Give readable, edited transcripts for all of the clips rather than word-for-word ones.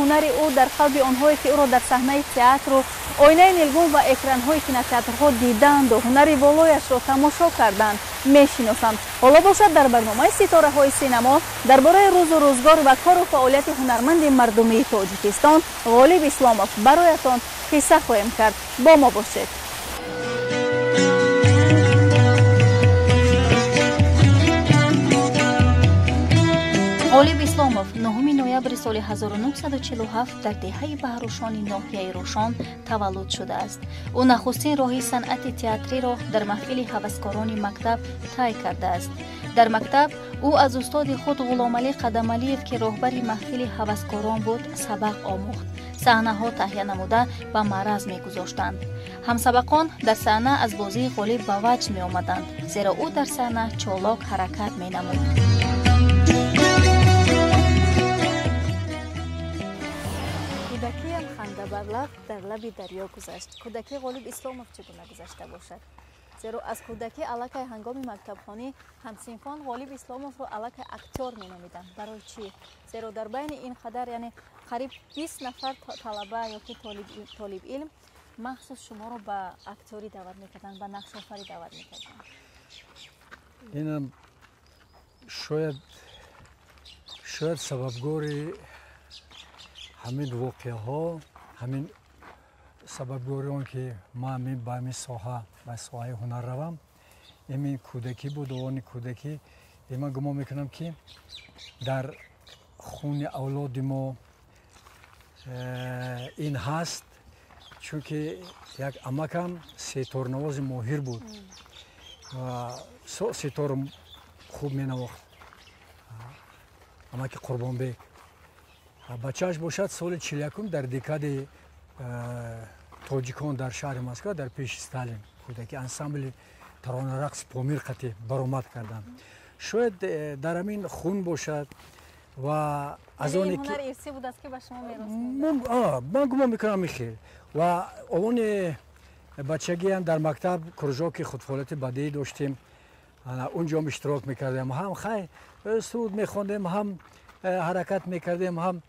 Ҳунари ӯ дар қалби онҳое, ки ӯро дар саҳнаи театру оинаи нилгун ва экранҳои кинотеатрҳо диданду ҳунари волояшро тамошо карданд, мешиносанд. Ҳоло бошад, дар барномаи «Ситораҳои синамо» дар бораи рӯзу рӯзгор ва кору фаъолияти ҳунарманди мардумии Тоҷикистон Ғолиб Исломов бароятон қисса хоҳем кард. Бо мо бошед. Ғолиб Исломов 9 ноябри соли 1947 дар деҳаи Баҳрушони ноҳияи Рӯшон таваллуд шудааст. Ӯ нахустин роҳи санъати театриро дар маҳфили ҳаваскорони мактаб тай кардааст. Дар мактаб ӯ аз устоди худ Ғуломалӣ Қадамалиев, ки роҳбари маҳфили ҳаваскорон буд, сабақ омӯхт. Саҳнаҳо таҳия намуда, ба маъраз мегузоштанд. Ҳамсабақон дар саҳна аз бозии Ғолиб ба ваҷд меомаданд, зеро ӯ дар саҳна чолок ҳаракат менамуд. Кӯдакиам хандабарлаб дар лаби дарё гузашт. Кӯдакии Ғолиб Исломов чӣ гуна гузашта бошад? Зеро аз кӯдакӣ, аллакай ҳангоми мактабхонӣ, ҳамсинфон Ғолиб Исломовро аллакай актёр меномиданд. Барои чӣ? Зеро дар байни ин қадар, яъне қариб 20 нафар талаба ёки толибилм, махсус шуморо ба актёрӣ даъват мекарданд, ба нақшофарӣ даъват мекарданд. Инам шояд сабабгори ҳамин воқеаҳо, ҳамин сабабгори он ки ман ба ҳамин соҳа, ба соҳаи ҳунар равам, ҳамин кӯдакӣ буд. Овони кӯдакӣ, ман гумон мекунам, ки дар хуни авлоди мо ин ҳаст, чунки як амакам сеторнавози моҳир буд, сетор хуб менавохт, амаки Қурбонбек. Бачааш бошад, соли 41-ум дар декади тоҷикон дар шаҳри Москва, дар пеши Сталин, кӯдаки ансамбли таронарақси Помир қатӣ баромад карданд. Шояд дар ҳамин хун бошад ва аз оне ман гумон мекунам, ин ва овони бачагиам дар мактаб кружоки худфаъолияти бадеӣ доштем, унҷоам иштирок мекардем, ҳам хай суруд мехондем, ҳам ҳаракат мекардем, ҳам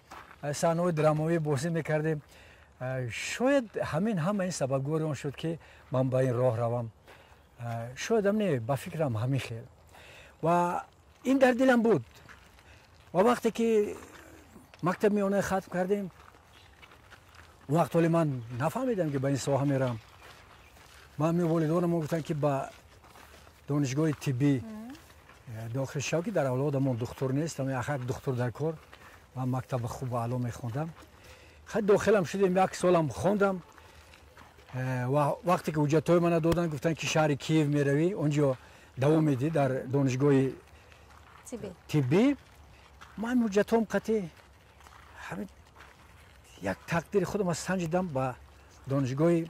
саҳнаҳои драмавӣ бозӣ мекардем. Шояд ҳамин ҳама ин сабабгори он шуд, ки ман ба ин роҳ равам. Шоядам не, ба фикрам, ҳамин хел ва ин дар дилам буд. Ва вақте ки мактаб миёнаи хатм кардем, он вақт ҳоле ман нафаҳмидам, ки ба ин соҳа мерам. Ман волидонам гуфтанд, ки ба донишгоҳи тиббӣ дохил шав, ки дар авлодамон духтур нест, як духтур дар кор. Ман мактаба хуб аъло мехондам. Хай, дохилам шудем, як солам хондам ва вақте ки ҳуҷҷатҳои мана доданд, гуфтанд, ки шаҳри Киев меравӣ, он ҷо давом медиҳӣ дар донишгоҳи тиббӣ. Ман ҳуҷҷатҳом қатъи ҳамин як тақдири худам аз санҷидам, ба донишгоҳи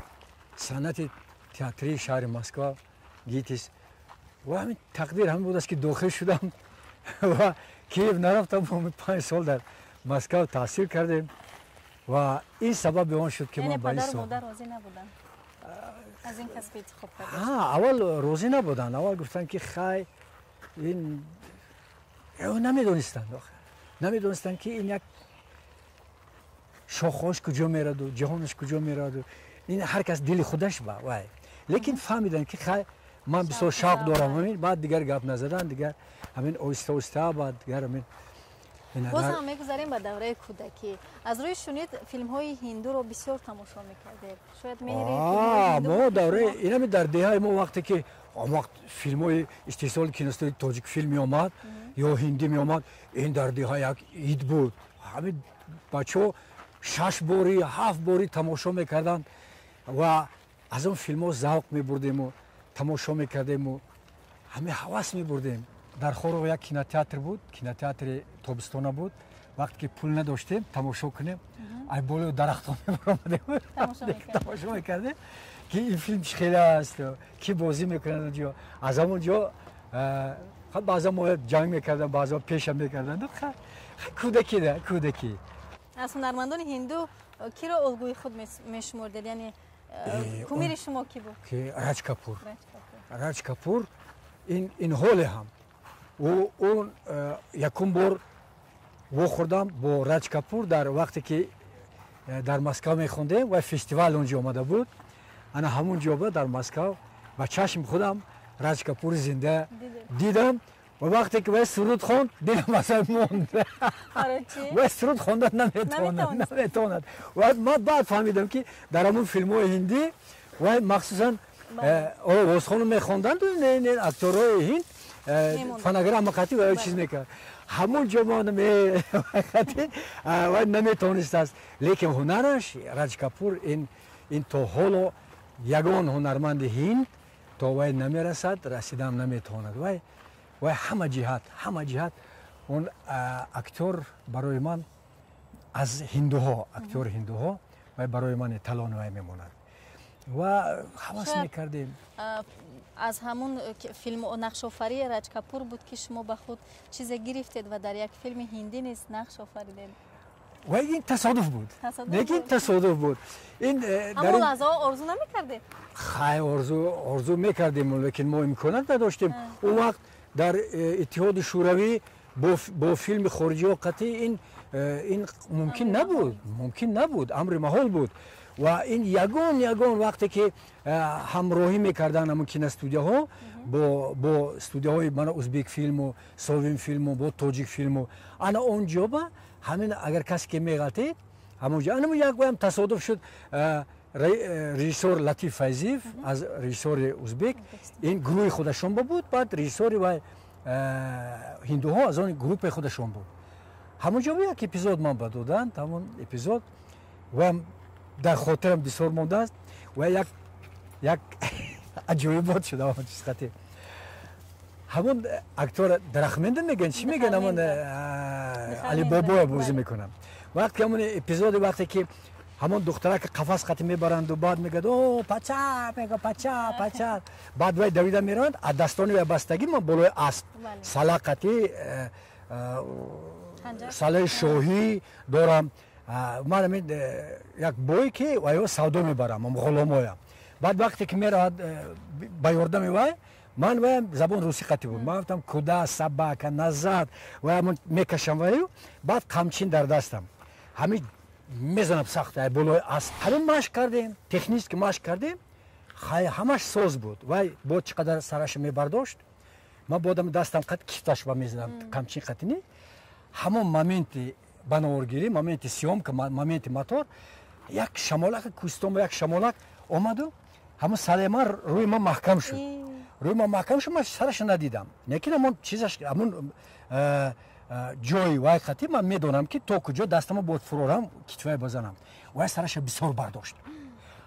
санъати театрии шаҳри Москва, ГИТИС. Ва ҳамин тақдир ҳамин будааст, ки дохил шудам ва Киев нарафтам, 5 сол дар Москва таҳсил кардем ва ин сабаби он шуд, ки ман ба ин Аз ин касби интихоб карда? Аввал розӣ набуданд. Аввал гуфтанд, ки хай, ин намедонистанд, намедонистанд, ки ин як шохҳош куҷо мераду ҷаҳонаш куҷо мераду ин ҳар кас дили худаш ба вай. Лекин фаҳмиданд, ки хай, ман бисёр шавқ дорам. Ҳамин баъд дигар гап назадан, дигар ҳамин оҳиста оҳиста баъд дигар ҳамин. Боз ҳам мегузарем ба давраи кӯдакӣ. Аз рӯи шунид, филмҳои ҳиндуро бисёр тамошо мекардед. Шояд меҳри Мо давраи инами дар деҳаи мо, вақте ки он вақт филмҳои истеҳсоли киностудияи Тоҷикфилм меомад ё ҳиндӣ меомад, ин дар деҳа як ид буд. Ҳамин бачаҳо шаш бори, ҳафт бори тамошо мекарданд ва аз он филмҳо завқ мебурдему тамошо мекардему ҳамин ҳавас мебурдем. Дар Хоруғ як кинотеатр буд, кинотеатри тобистона буд. Вақте ки пул надоштем тамошо кунем, ай болои дарахтон мебаромадем, тамошо мекардем, ки ин филм чӣ хеле аст, ки бозӣ мекунанд онҷо. Аз ҳамон ҷо баъзан мо ҷанг мекардам, баъзан пеша мекарданд. Кӯдакӣ да, кӯдакӣ. Аз ҳунармандони ҳинду киро олгӯи худ мешумордед, яъне кумири шумо кӣ буд? Раҷ Капур. Раҷ Капур ин ҳоле ҳам он якум бор Вохӯрдам бо Раҷ Капур дар вақте ки дар Москва мехондем ва фестивал онҷо омада буд. Ана ҳамун ҷо буд дар Москва, ба чашми худам Раҷ Капури зинда дидам ва вақте ки вай суруд хонд, дилам асал монд. Вай суруд хонда наметавонад. Ва ман баъд фаҳмидам, ки дар ҳамун филмҳои ҳиндӣ вай махсусан овозхону мехонданду акторҳои ҳинд фонограмма қатӣ вай чиз мекард. Ҳамун ҷо мондам, вай наметавонистааст, лекин ҳунараш Раҷ Капур ин то ҳоло ягон ҳунарманди ҳинд то вай намерасад, расидаам наметавонад. Вай ҳама ҷиҳат он актёр барои ман аз ҳиндуҳо, актёри ҳиндуҳо, вай барои ман эталон вай мемонад ва ҳавас мекардем. Аз ҳамун филм нақшофарии Раҷ Капур буд, ки шумо ба худ чизе гирифтед ва дар як филми ҳиндӣ низ нақш офаридед? Ва ин тасодуф буд, лекин тасодуф буд. Ин ҳамон лаҳзаҳо орзу намекардед? Хай, орзу мекардем, лекин мо имконат надоштем. Он вақт дар Иттиҳоди Шӯравӣ бо филми хориҷиҳо қатъи ин мумкин набуд, мумкин набуд, амри маҳол буд. Ва ин ягон вақте ки ҳамроҳӣ мекарданд ҳамун киностудияҳо бо студияҳои мана Узбекфилму, Совинфилму, бо Тоҷикфилму, ана он ҷоба ҳамин агар касе ки меғалтед ҳамонҷо анам як баям тасодуф шуд. Режиссёр Латиф Файзиев аз режиссёри узбек ин гурӯҳи худашон буд, баъд режиссёри вай ҳиндуҳо аз он группаи худашон буд. Ҳамонҷо як эпизод ман ба доданд, ҳамон эпизод ваям дар хотирам бисёр мондааст ва як аҷоибот шуда ҳамон чиз қати ҳамон актёр Дарахменда мегӯянд, чӣ мегӯянд, ҳамон Алибобоя бозӣ мекунам. Вақте ҳамон эпизоди, вақте ки ҳамон духтарака қафас қати мебаранду, баъд мегӯяд: «О, пача», мега, «пача, пача». Баъд вай давида мераванд, аз дастони вай бастагӣ, ман болои асп сала қати, салаи шоҳӣ дорам. Ман ҳамин як бой ки вайо савдо мебарам ғуломоям. Баъд вақте ки меравад ба ёрдами вай, ман ваям забон русӣ қати буд, ман гуфтам: «Куда, собака, назад!» Вай мекашам ваю, баъд қамчин дар дастам, ҳамин мезанам сахт болои асп. Ҳамин машқ кардем, технически машқ кардем, хай, ҳамаш соз буд. Вай бо чӣ қадар сараша мебардошт, ман бодам дастам қат кифташ ба мезанам қамчин қатини. Ҳамон моменти бановоргирӣ, моменти съёмка, моменти мотор, як шамолак, кӯҳистон, як шамолак омаду ҳамон салаи ман рӯи ман маҳкам шуд, рӯи ман маҳкам шуд. Ман сараша надидам, лекин ҳамон чизаш, ҳамон ҷои вай қатӣ ман медонам, ки то куҷо дастама бояд фурорам, китфай базанам. Вай сараша бисёр бардошт.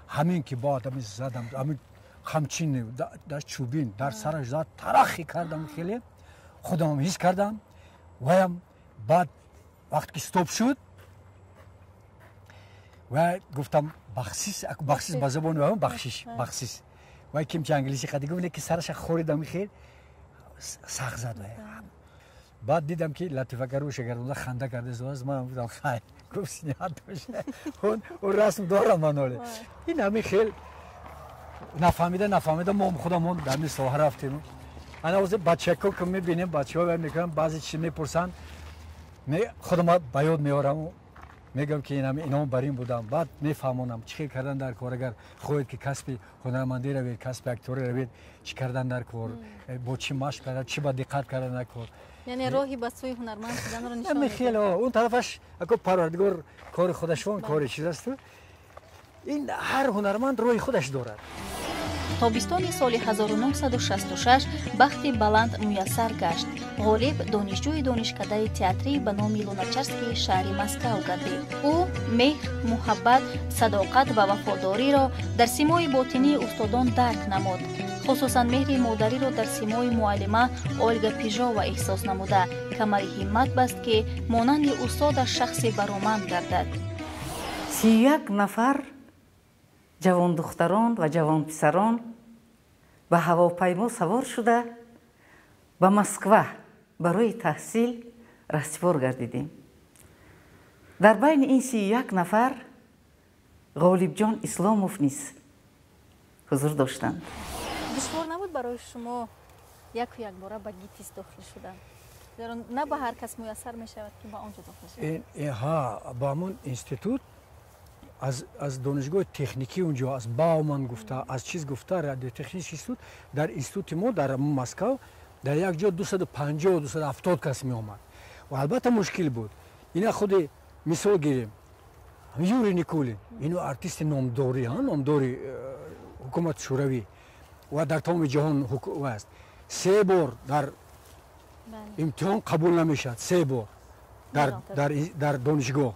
Ҳамин ки баъд ҳамин задам, ҳамин қамчин дар чӯбин дар сараш зад, тарахи кардам, хеле худамам ҳис кардам. Ваям баъд вақте ки стоп шуд, вай гуфтам: «Бахшиш, бахшиш», ба забони вай бахшиш, бахшиш. Вай кимчи англиси қади гуфт, лекин сараша хоридам, хел сахт зад вай. Баъд дидам, ки Латифака рӯша гардонда ханда карда. Ман гуфтам: «Хай», гуфт, «снят боша, он расм дорам ман оле». Ин ҳамин хел нафаҳмида нафаҳмида мо худамон дар ҳамин соҳа рафтем. Ана ҳозир бачако ки мебинем, бачаҳо вай мекунанд, баъзе чиз мепурсанд, худама ба ёд меорам, мегӯям, ки ином бар ин будам. Баъд мефаҳмонам, чӣ хел кардан дар кор, агар хоҳед, ки касби ҳунармандӣ равед, касби актёрӣ равед, чӣ кардан дар кор, бо чӣ машқ кардан, чӣ ба диққат кардан дар кор. Яъне роҳи ба сӯи ҳунарманд шуданро нишон. Хеле он тарафаш ако Парвардигор кори худашон, кори чиз асту, ин ҳар ҳунарманд роҳи худаш дорад. Тобистони соли 1966 бахти баланд муяссар гашт. Ғолиб донишҷӯи донишкадаи театрӣ ба номи Луначарскии шаҳри Москав гардид. Ӯ меҳр, муҳаббат, садоқат ва вафодориро дар симои ботинии устодон дарк намуд. Хусусан меҳри модариро дар симои муаллима Ольга Пижова эҳсос намуда, камари ҳиммат баст, ки монанди устодаш шахси бароманд гардад. 31 нафар ҷавондухтарон ва ҷавонписарон ба ҳавопаймо савор шуда, ба Москва барои таҳсил раҳсипор гардидем. Дар байни ин 31 нафар Ғолибҷон Исломов низ ҳузур доштанд. Душвор набуд барои шумо яку якбора ба ГИТИС дохил шудан? Зеро на ба ҳар кас муяссар мешавад, ки ба он ҷо дохил шавад. Ҳа, ба ҳамон институт аз донишгоҳи техникӣ, унҷо аз Бауман гуфта, аз чиз гуфта, радиотехнический институт. Дар институти мо дар Москав дар як ҷо 250, 270 кас меомад ва албатта мушкил буд. Ина худи мисол гирем, Юрий Никулин, ино артисти номдори, номдори ҳукумати Шӯравӣ ва дар тамоми ҷаҳон аст, се бор дар имтиҳон қабул намешавад, се бор дар донишгоҳ.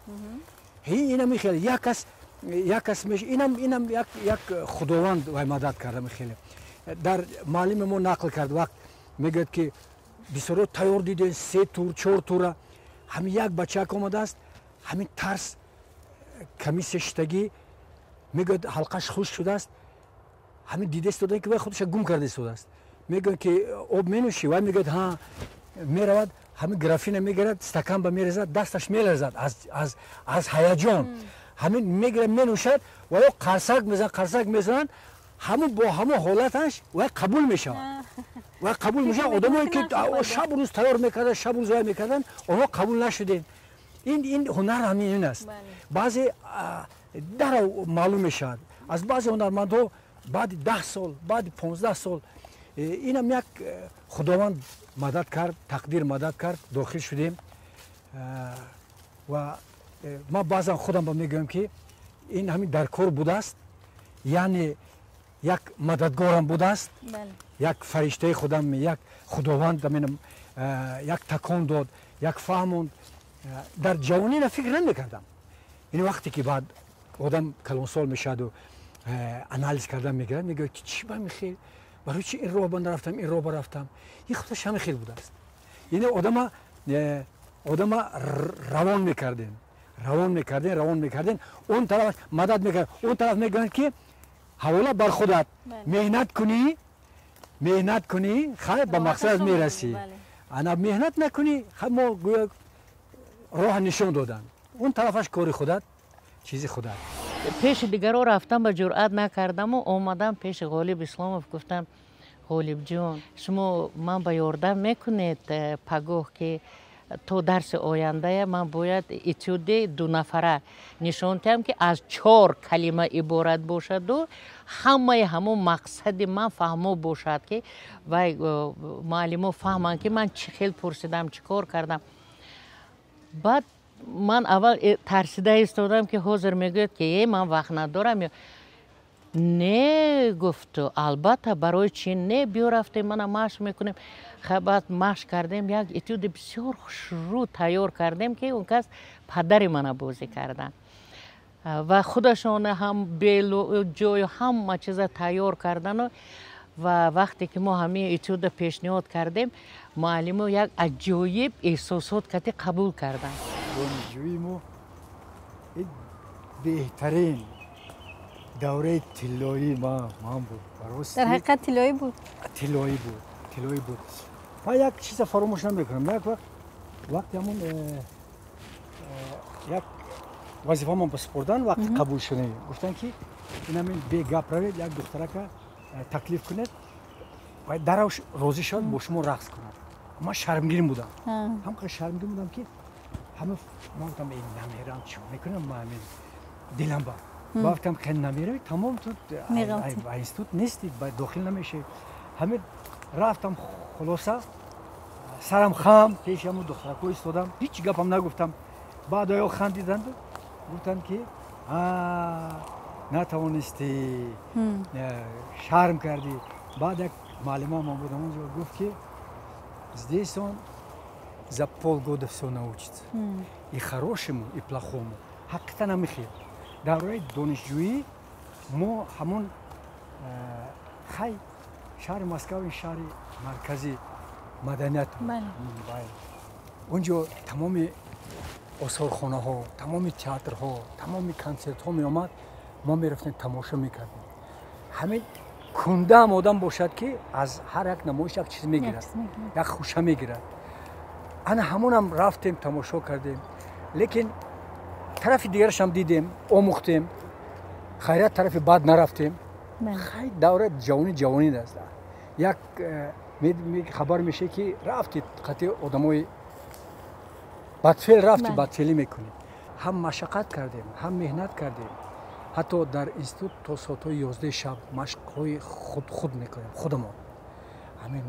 Ина мехеле як кас, як кас, инам як Худованд вай мадад карда. Мехеле дар муаллими мо нақл кард, вақт мегӯяд, ки бисёро тайёр дидем, се тур, чор тура, ҳамин як бачак омадааст, ҳамин тарс, комиссия шиштагӣ, мегӯяд, ҳалқаш хушк шудааст, ҳамин дида истода, ки вай худша гум карда истодааст. Мегӯяд, ки об менӯшӣ? Вай мегӯяд, ҳа. Меравад, ҳамин графина мегирад, стакан ба мерезад, дасташ меларзад аз ҳаяҷон, ҳамин мегирад, менӯшад ва ё қарсак мезанад, қарсак мезананд. Ҳамун бо ҳамон ҳолаташ вай қабул мешавад, вай қабул мешавад. Одамое ки шабу рӯз тайёр мекарданд, шабу рӯз вай мекарданд, онҳо қабул нашудем. Ин ҳунар ҳамин ин аст. Баъзе дарав маълум мешавад аз баъзе ҳунармандҳо баъди 10 сол, баъди 15 сол. Инам як Худованд мадад кард, тақдир мадад кард, дохил шудем. Ва ман баъзан худам ба мегӯям, ки ин ҳамин дар кор будааст, яъне як мададгорам будааст, як фариштаи худам, як Худованд як такон дод, як фаҳмонд. Дар ҷавонӣ на фикр намекардам. Ин вақте ки баъд одам калонсол мешаваду анализ кардан мегирад, мегӯяд, ки чӣ ба михел, барои чи ин роҳ ба нарафтам, ин роҳ ба рафтам? Ин худаш ҳама хел будааст. Ин одама равон мекардем, равон мекардем, равон мекардем, он тараф мадад мекард, он тараф. Мегӯянд, ки ҳавола бар худат, меҳнат кунӣ, меҳнат кунӣ, хайр, ба мақсадат мерасӣ, ана меҳнат накунӣ, мо гӯё роҳа нишон доданд, он тарафаш кори худат, чизи худат. Пеши дигаро рафтам ба ҷуръат накардаму омадам пеши Ғолиб Исломов, гуфтам: «Ғолибҷон, шумо ман ба ёрдам мекунед? Пагоҳ ки то дарси ояндая ман бояд этюди дунафара нишон диҳам, ки аз чор калима иборат бошаду ҳамаи ҳамон мақсади ман фаҳмо бошад, ки вай муаллимо фаҳманд, ки ман чӣ хел пурсидам, чӣ кор кардам». Баъд ман аввал тарсида истодам, ки ҳозир мегӯяд, ки е, ман вақт надорам. «Не, — гуфту, — албатта, барои чи не? Биё, рафтем, мана машқ мекунем». Баъд машқ кардем, як этюди бисёр хушрӯ тайёр кардем, ки он кас падари мана бозӣ карданд ва худашон ҳам белу ҷою ҳама чиза тайёр кардану. Ва вақте ки мо ҳамин этюда пешниҳод кардем, муаллимо як аҷоиб эҳсосот кати қабул карданд. Донишҷӯии мо беҳтарин давраи тиллоии ман буд. Дар ҳақиқат тиллоӣ буд. Тиллоӣ буд, тиллоӣ буд. Ман як чиза фаромӯш намекунам. Як вақт, вақти ҳамон як вазифамон ба супурдан, вақти қабул шудем, гуфтанд, ки инамин бегап равед, як духтарака таклиф кунед ва дарав розӣ шавад бо шумо рақс кунад. Ман шармгирин будам, ҳамқадр шармгирин будам, ки ҳама ман гуфтам, намерам, чӣ мекунам ман дилам ба гуфтам, хел намерави, тамом, ту институт нести, дохил намешавӣ. Ҳамин рафтам, хулоса, сарам хам, пеши ҳамун духтарако истодам, ҳеҷ гапам нагуфтам. Баъд оё хандиданд, гуфтанд, ки натавонистӣ, шарм кардӣ. Баъд як муаллимам буд ҳамонҷо, гуфт, ки здесь он за полгода все научится, и хорошему, и плохому. Ҳақиқатан ҳамин давраи донишҷӯӣ мо ҳамон хай, шаҳри Москав ин шаҳри маркази маданият, онҷо тамоми осорхонаҳо, тамоми театрҳо, тамоми консертҳо меомад, мо мерафтем, тамошо мекардем. Ҳамин кундаам одам бошад, ки аз ҳар як намоиш як чиз мегирад, як хуша мегирад. Ана ҳамонам рафтем, тамошо кардем, лекин тарафи дигарашам дидем, омӯхтем. Хайрият, тарафи бад нарафтем. Хай, давра ҷавонӣ ҷавонӣ аст, як. Хабар мешавад ки рафти қатъи одамои бадфеъл рафти бадфеълӣ мекунӣ. Ҳам машаққат кардем, ҳам меҳнат кардем. Ҳатто дар институт то соатҳои 11 шаб машқҳои худ мекунем, худамон. Ҳамин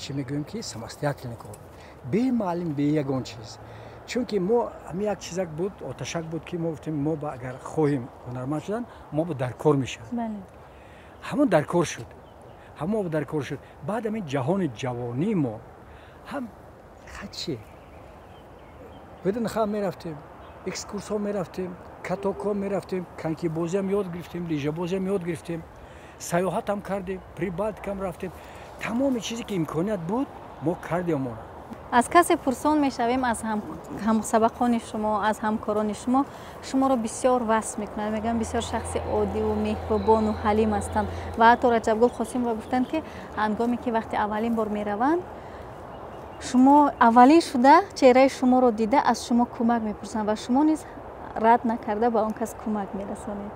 чӣ мегӯем ки самостоятельный кор, бе муаллим, бе ягон чиз. Чунки мо ҳамин як чизак буд, оташак буд ки мо гуфтем мо агар хоҳем ҳунарманд шудан, мо бо дар кор мешавад. Ҳамон дар кор шуд, ҳамон дар кор шуд. Баъд ҳамин ҷаҳони ҷавонии мо ҳам хачи ВДНХ мерафтем, экскурсҳо мерафтем, катокҳо мерафтем, конькибозиам ёд гирифтем, лижабозиам ёд гирифтем, сайёҳатам кардем, Прибалтикам рафтем. Тамоми чизе ки имконият буд, мо кардем онро. Аз касе пурсон мешавем, аз ҳамсабақони шумо, аз ҳамкорони шумо, шуморо бисёр васф мекунанд, мегӯянд бисёр шахси оддиву меҳрубону ҳалим ҳастанд. Ва ҳатто Раҷабгул Қосимова гуфтанд ки ҳангоме ки вақти аввалин бор мераванд, шумо аввалин шуда чеҳраи шуморо дида аз шумо кӯмак мепурсанд ва шумо низ рад накарда ба он кас кӯмак мерасонед.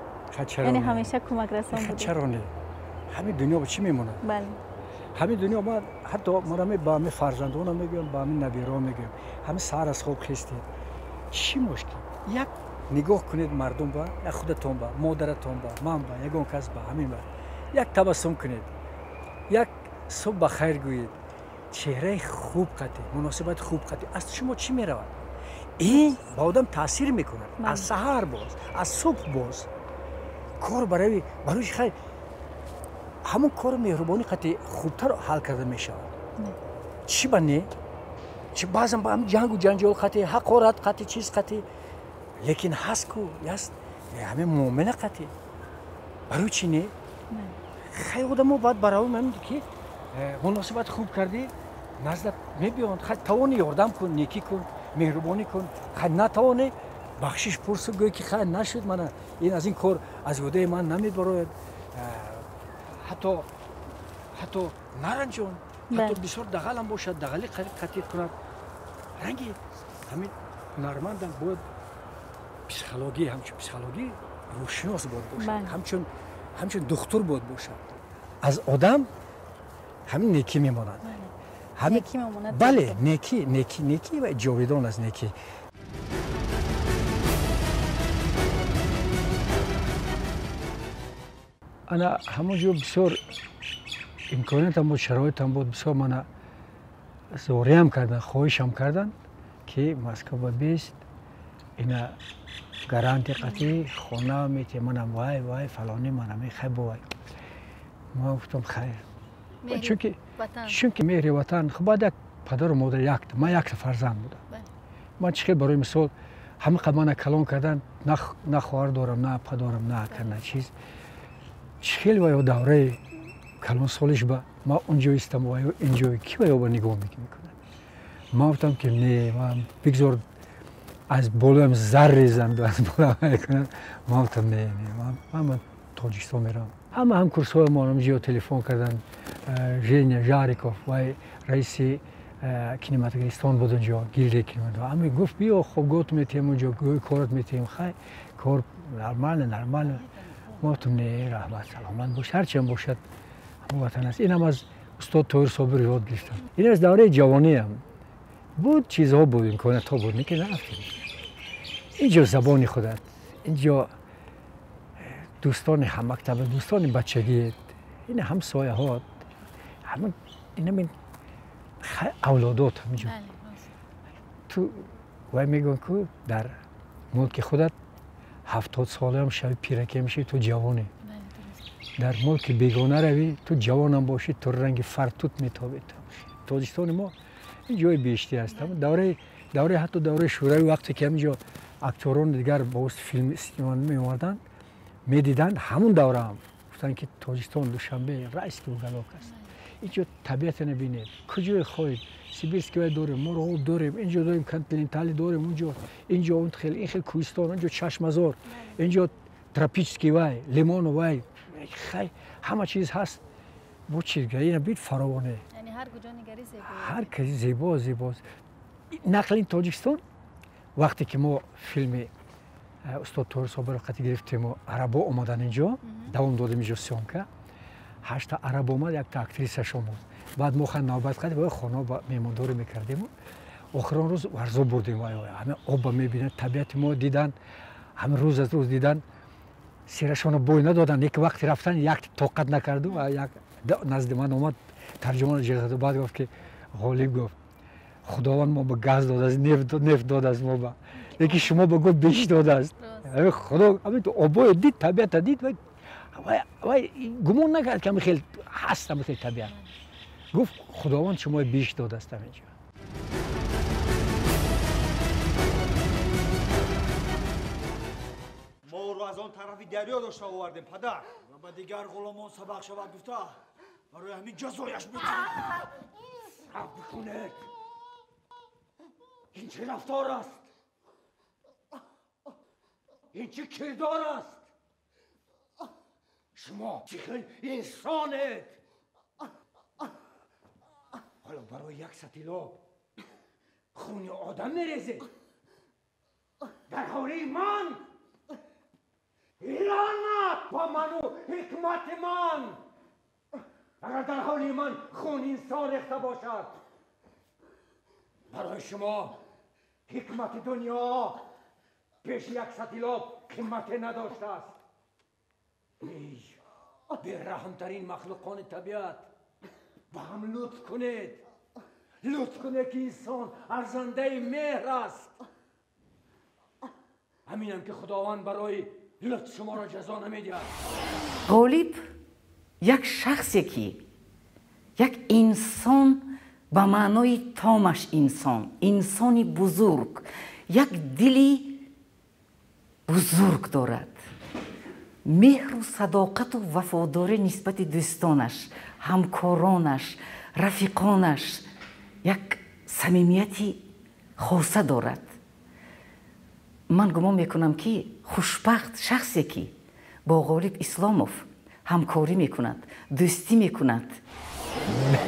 Яъне ҳамеша кӯмакрасон будед. Чаро не? Ҳамин дунё ба чӣ мемонад? Бале. Ҳамин дунё ман ҳатто ман ба ҳамин фарзандонам мегӯям, ба ҳамин набираҳо мегӯям, ҳамин саҳар аз хоб хестед, чӣ мушкил? Як нигоҳ кунед мардум ба, як худатон ба, модаратон ба, ман ба, ягон кас ба, ҳамин ба. Як табассум кунед, як субҳ ба хайр гӯед, чеҳраи хуб қатӣ, муносибати хуб қатӣ, аз шумо чӣ меравад? Ин ба одам таъсир мекунад. Аз саҳар боз, аз субҳ боз. Кор барои хайр ҳамон кори меҳрубонӣ қатъи хубтар ҳал карда мешавад. Чӣ ба не? Чӣ баъзан ба ҳамин ҷангу ҷанҷол қатъи, ҳақорат қатъи, чиз қатъи, лекин ҳаст ку, ҳаст ҳамин муомила қатъи. Барои чӣ не? Хай одамо бояд барои ҳамин ки муносибат хуб кардӣ, наздат мебиёнд. Хай тавони ёрдам кун, некӣ кун, меҳрубонӣ кун. Хай натавонӣ бахшиш пурсу, гӯй ки хай нашуд, мана ин аз ин кор аз ӯҳдаи ман намебарояд. Ҳатто наранҷон, ҳатто бисёр дағалам бошад, дағалӣ қатъӣ кунад. Ранги ҳамин ҳунармандам бояд психология, ҳамчун психология рӯҳшинос бояд бошад, ҳамчун духтур бояд бошад. Аз одам ҳамин некӣ мемонад. Бале, некӣ, некӣ, некӣ ва ҷовидон аст некӣ. Ана ҳамон ҷо бисёр имкониятам буд, шароитам буд, бисёр мана зориам кардан, хоҳишам кардан ки Москва ба бист, ина гарантия қатъӣ, хона метиҳ, манам вай вай фалонӣ, манам хай бовай. Ман гуфтам хайр. Чунки меҳри ватан, хуб баъд як падару модар якта, ман якта фарзанд будам. Ман чӣ хел барои мисол ҳама қад мана калон кардан, на хоҳар дорам, на апа дорам, на ака, на чиз. Чӣ хел ва ё давраи калонсолиш ба ман онҷо истам ва ё инҷо ки ва ё ба нигоҳ мекунад. Ман гуфтам ки не, ман бигзор аз болоям зар резанд, аз болоям мекунанд. Ман гуфтам не, не, ман Тоҷикистон меравам. Ҳама ҳамкурсҳои мо ҷо телефон карданд. Женя Жариков вай раиси кинематографистон буд онҷо, гилдияи кинематограф. Ҳама гуфт биё, хобгоҳат метиҳем онҷо, гӯи корат метиҳем. Хай, кор нормально, нормально. Мо гуфтам не, раҳмат, саломат бош, ҳарчиам бошад ҳамон ватан аст. Инам аз устод Тоҳир Собир ёд гирифтам. Ин аз давраи ҷавониам буд, чизҳо буд, имкониятҳо буд, лекин нарафтем. Инҷо забони худат, инҷо дӯстони ҳаммактаба, дӯстони бачагиет, ин ҳамсояҳот, ҳамин инамин авлодот ҳаминҷо. Ту вай мегӯянд ку дар мулки худат 70 солаам шави пиракӣ мешавӣ, ту ҷавонӣ. Дар мулки бегона равӣ, ту ҷавонам бошӣ, ту ранги фартут метобӣ. Тоҷикистони мо ин ҷои беҳиштӣ аст. Давраи ҳатто давраи шӯравӣ вақте ки ҳаминҷо актёрони дигар ба воситаи филм меомаданд, медиданд, ҳамун давраам гуфтанд ки Тоҷикистон, Душанбе райский уголок аст. Инҷо табиатро набинед, куҷое хоҳед, сибирский вай дорем, морғоб дорем, инҷо дорем, континенталӣ дорем, унҷо, инҷо он хел, ин хел кӯҳистон, инҷо чашмазор, инҷо тропический вай, лимону вай, хай ҳама чиз ҳаст. Бо чи ина бит фаровоне. Яъне ҳар куҷо нигари зебо. Ҳар каси зебо, зебо. Нақли Тоҷикистон вақте ки мо филми устод Тоҳир Собиров қатъи гирифтему арабо омадан инҷо, давом додем инҷо съёмка, 8 араб омад, якта актрисаш омад. Баъд мо хан навбат кардем, вай хона меҳмондорӣ мекардем. Охирон рӯз Варзоб бурдем, вай ҳама оба мебинанд, табиати мо дидан, ҳама рӯз аз рӯз дидан, сирашонро бой надоданд. Як вақти рафтан як тоқат накарду ва як назди ман омад, тарҷумон ҷиғ баъд гуфт ки Ғолиб гуфт Худованд мо ба газ додааст, нефт додааст мо ба, лекин шумо ба гуфт беш додааст. Худо обои дид, табиата дид, вай гумон накард ки ҳамин хел ҳаст, ҳамин хел табиат. Гуфт Худованд шумо беш додааст ҳаминҷо. Мо ӯро аз он тарафи дарё дошта овардем, падар. Ва ба дигар ғуломон сабақ шавад гуфта, барои ҳамин ҷазояш медиҳем. Сабр кунед. Ин чӣ рафтор аст? Ин чӣ кирдор аст? Шумо чӣ хел инсонед? Ҳоло барои як сатил об хуни одам мерезед? Дар ҳолаи ман лаънат ба ману ҳикмати ман! Агар дар ҳоли ман хун инсон рехта бошад, барои шумо ҳикмати дунё пеши як сатил об қимате надоштааст. Эй бераҳмтарин махлуқони табиат, ба ҳам лутф кунед, лутф кунед ки инсон арзандаи меҳр аст. Ҳаминам ки Худованд барои лутф шуморо ҷазо намедиҳад. Ғолиб як шахсе ки як инсон ба маънои томаш инсон, инсони бузург, як дили бузург дорад. Меҳру садоқату вафодорӣ нисбати дӯстонаш, ҳамкоронаш, рафиқонаш як самимияти хоса дорад. Ман гумон мекунам ки хушбахт шахсе ки бо Ғолиб Исломов ҳамкорӣ мекунад, дӯстӣ мекунад.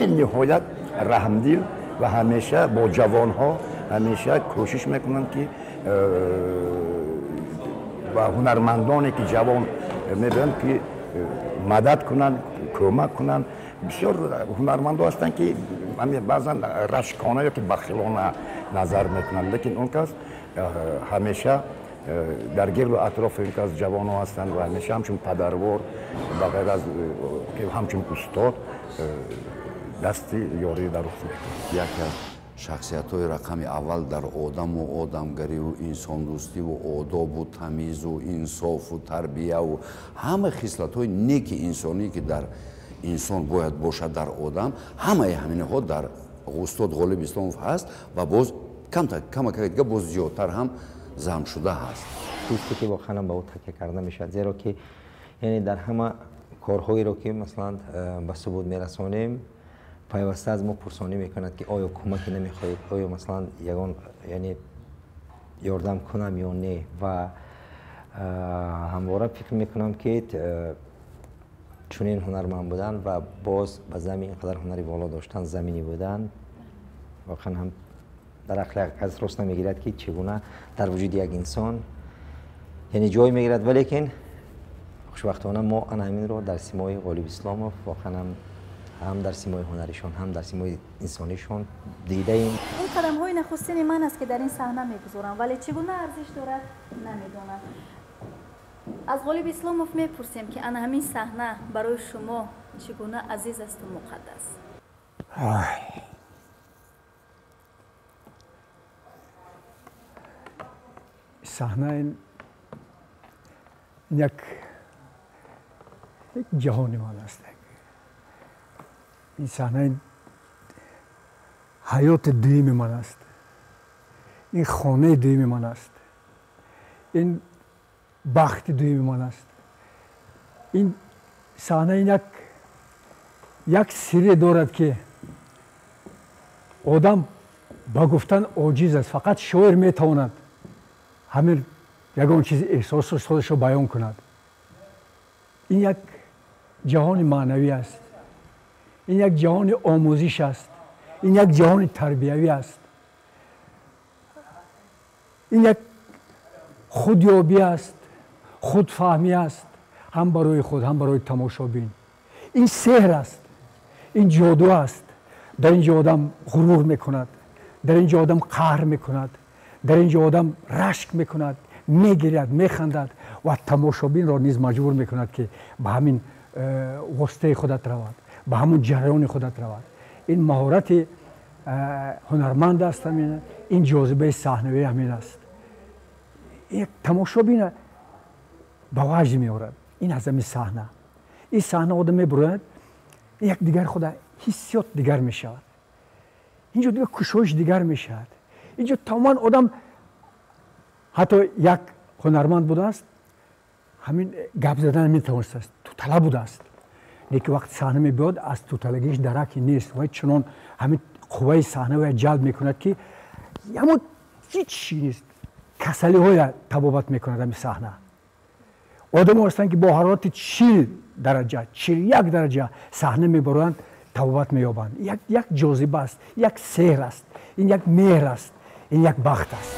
Ниҳоят раҳмдил ва ҳамеша бо ҷавонҳо ҳамеша кӯшиш мекунанд ки ва ҳунармандоне ки ҷавон мебинанд ки мадад кунанд, кӯмак кунанд. Бисёр ҳунармандо ҳастанд ки баъзан рашкона ё ки бахилона назар мекунанд, лекин он кас ҳамеша дар гирду атрофи ин кас ҷавонҳо ҳастанд ва ҳамеша ҳамчун падарвор, ба ғайр аз ҳамчун устод дасти ёрӣ дар рух мекунад. Яке аз шахсиятҳои рақами аввал дар одаму одамгариву инсондӯстиву одобу тамизу инсофу тарбияву ҳама хислатҳои неки инсонӣ ки дар инсон бояд бошад, дар одам, ҳамаи ҳаминҳо дар устод Ғолиб Исломов ҳаст ва боз камакак дига боз зиёдтар ҳам зам шуда ҳаст. Дӯсте ки воқеан ба ӯ такя карда мешавад, зеро ки яъне дар ҳама корҳоеро ки масалан ба субут мерасонем, пайваста аз мо пурсонӣ мекунад ки оё кӯмаке намехоҳед, оё масалан ягон яъне ёрдам кунам ё не. Ва ҳамвора фикр мекунам ки чунин ҳунарманд будан ва боз ба замин инқадар ҳунари воло доштан, заминӣ будан, воқеан ҳам дар ақли кас рост намегирад ки чӣ гуна дар вуҷуди як инсон яъне ҷой мегирад. Валекин хушбахтона мо ана ҳаминро дар симои Ғолиб Исломов воқеан ҳам дар симои ҳунаришон, ҳам дар симои инсонишон дидаем. Ин қадамҳои нахустини ман аст ки дар ин саҳна мегузорам, вале чӣ гуна арзиш дорад намедонам. Аз Ғолиб Исломов мепурсем ки ана ҳамин саҳна барои шумо чӣ гуна азиз асту муқаддас. Саҳна ин як ҷаҳони ман аст. Ин саҳна ҳаёти дуюми ман аст. Ин хонаи дуюми ман аст. Ин бахти дуюми ман аст. Ин саҳна як сирре дорад ки одам ба гуфтан оҷиз аст. Фақат шоир метавонад ҳамин ягон чизи эҳсосу худашро баён кунад. Ин як ҷаҳони маънавӣ аст. Ин як ҷаҳони омӯзиш аст. Ин як ҷаҳони тарбиявӣ аст. Ин як худёбӣ аст, худфаҳмӣ аст, ҳам барои худ, ҳам барои тамошобин. Ин сеҳр аст, ин ҷоду аст. Дар ин ҷо одам ғурур мекунад, дар ин ҷо одам қаҳр мекунад, дар ин ҷо одам рашк мекунад, мегиряд, механдад ва тамошобинро низ маҷбур мекунад, ки ба ҳамин воситаи худат равад, ба ҳамун ҷараёни худат равад. Ин маҳорати ҳунарманд аст, ҳамин ин ҷозибаи саҳнавӣ ҳамин аст. Як тамошобина ба ваҷд меорад. Ин аз ҳамин саҳна. Ин саҳна одам мебурояд, як дигар худа ҳиссиёт дигар мешавад. Инҷо дигар кушоиш дигар мешавад. Инҷо тамоман одам, ҳатто як ҳунарманд будааст, ҳамин гап задан наметавонистааст, тутала будааст. Лекин вақти саҳна мебиёд, аз туталагиш дараки нест. Вай чунон ҳамин қувваи саҳна вай ҷалб мекунад, ки ҳамон ҳеҷ чи нест. Касалиҳоя табобат мекунад ҳамин саҳна. Одамо ҳастанд, ки бо ҳарорати 40 дараҷа, 41 дараҷа саҳна мебароянд, табобат меёбанд. Як ҷозиба аст, як сеҳр аст, ин як меҳр аст, ин як бахт аст.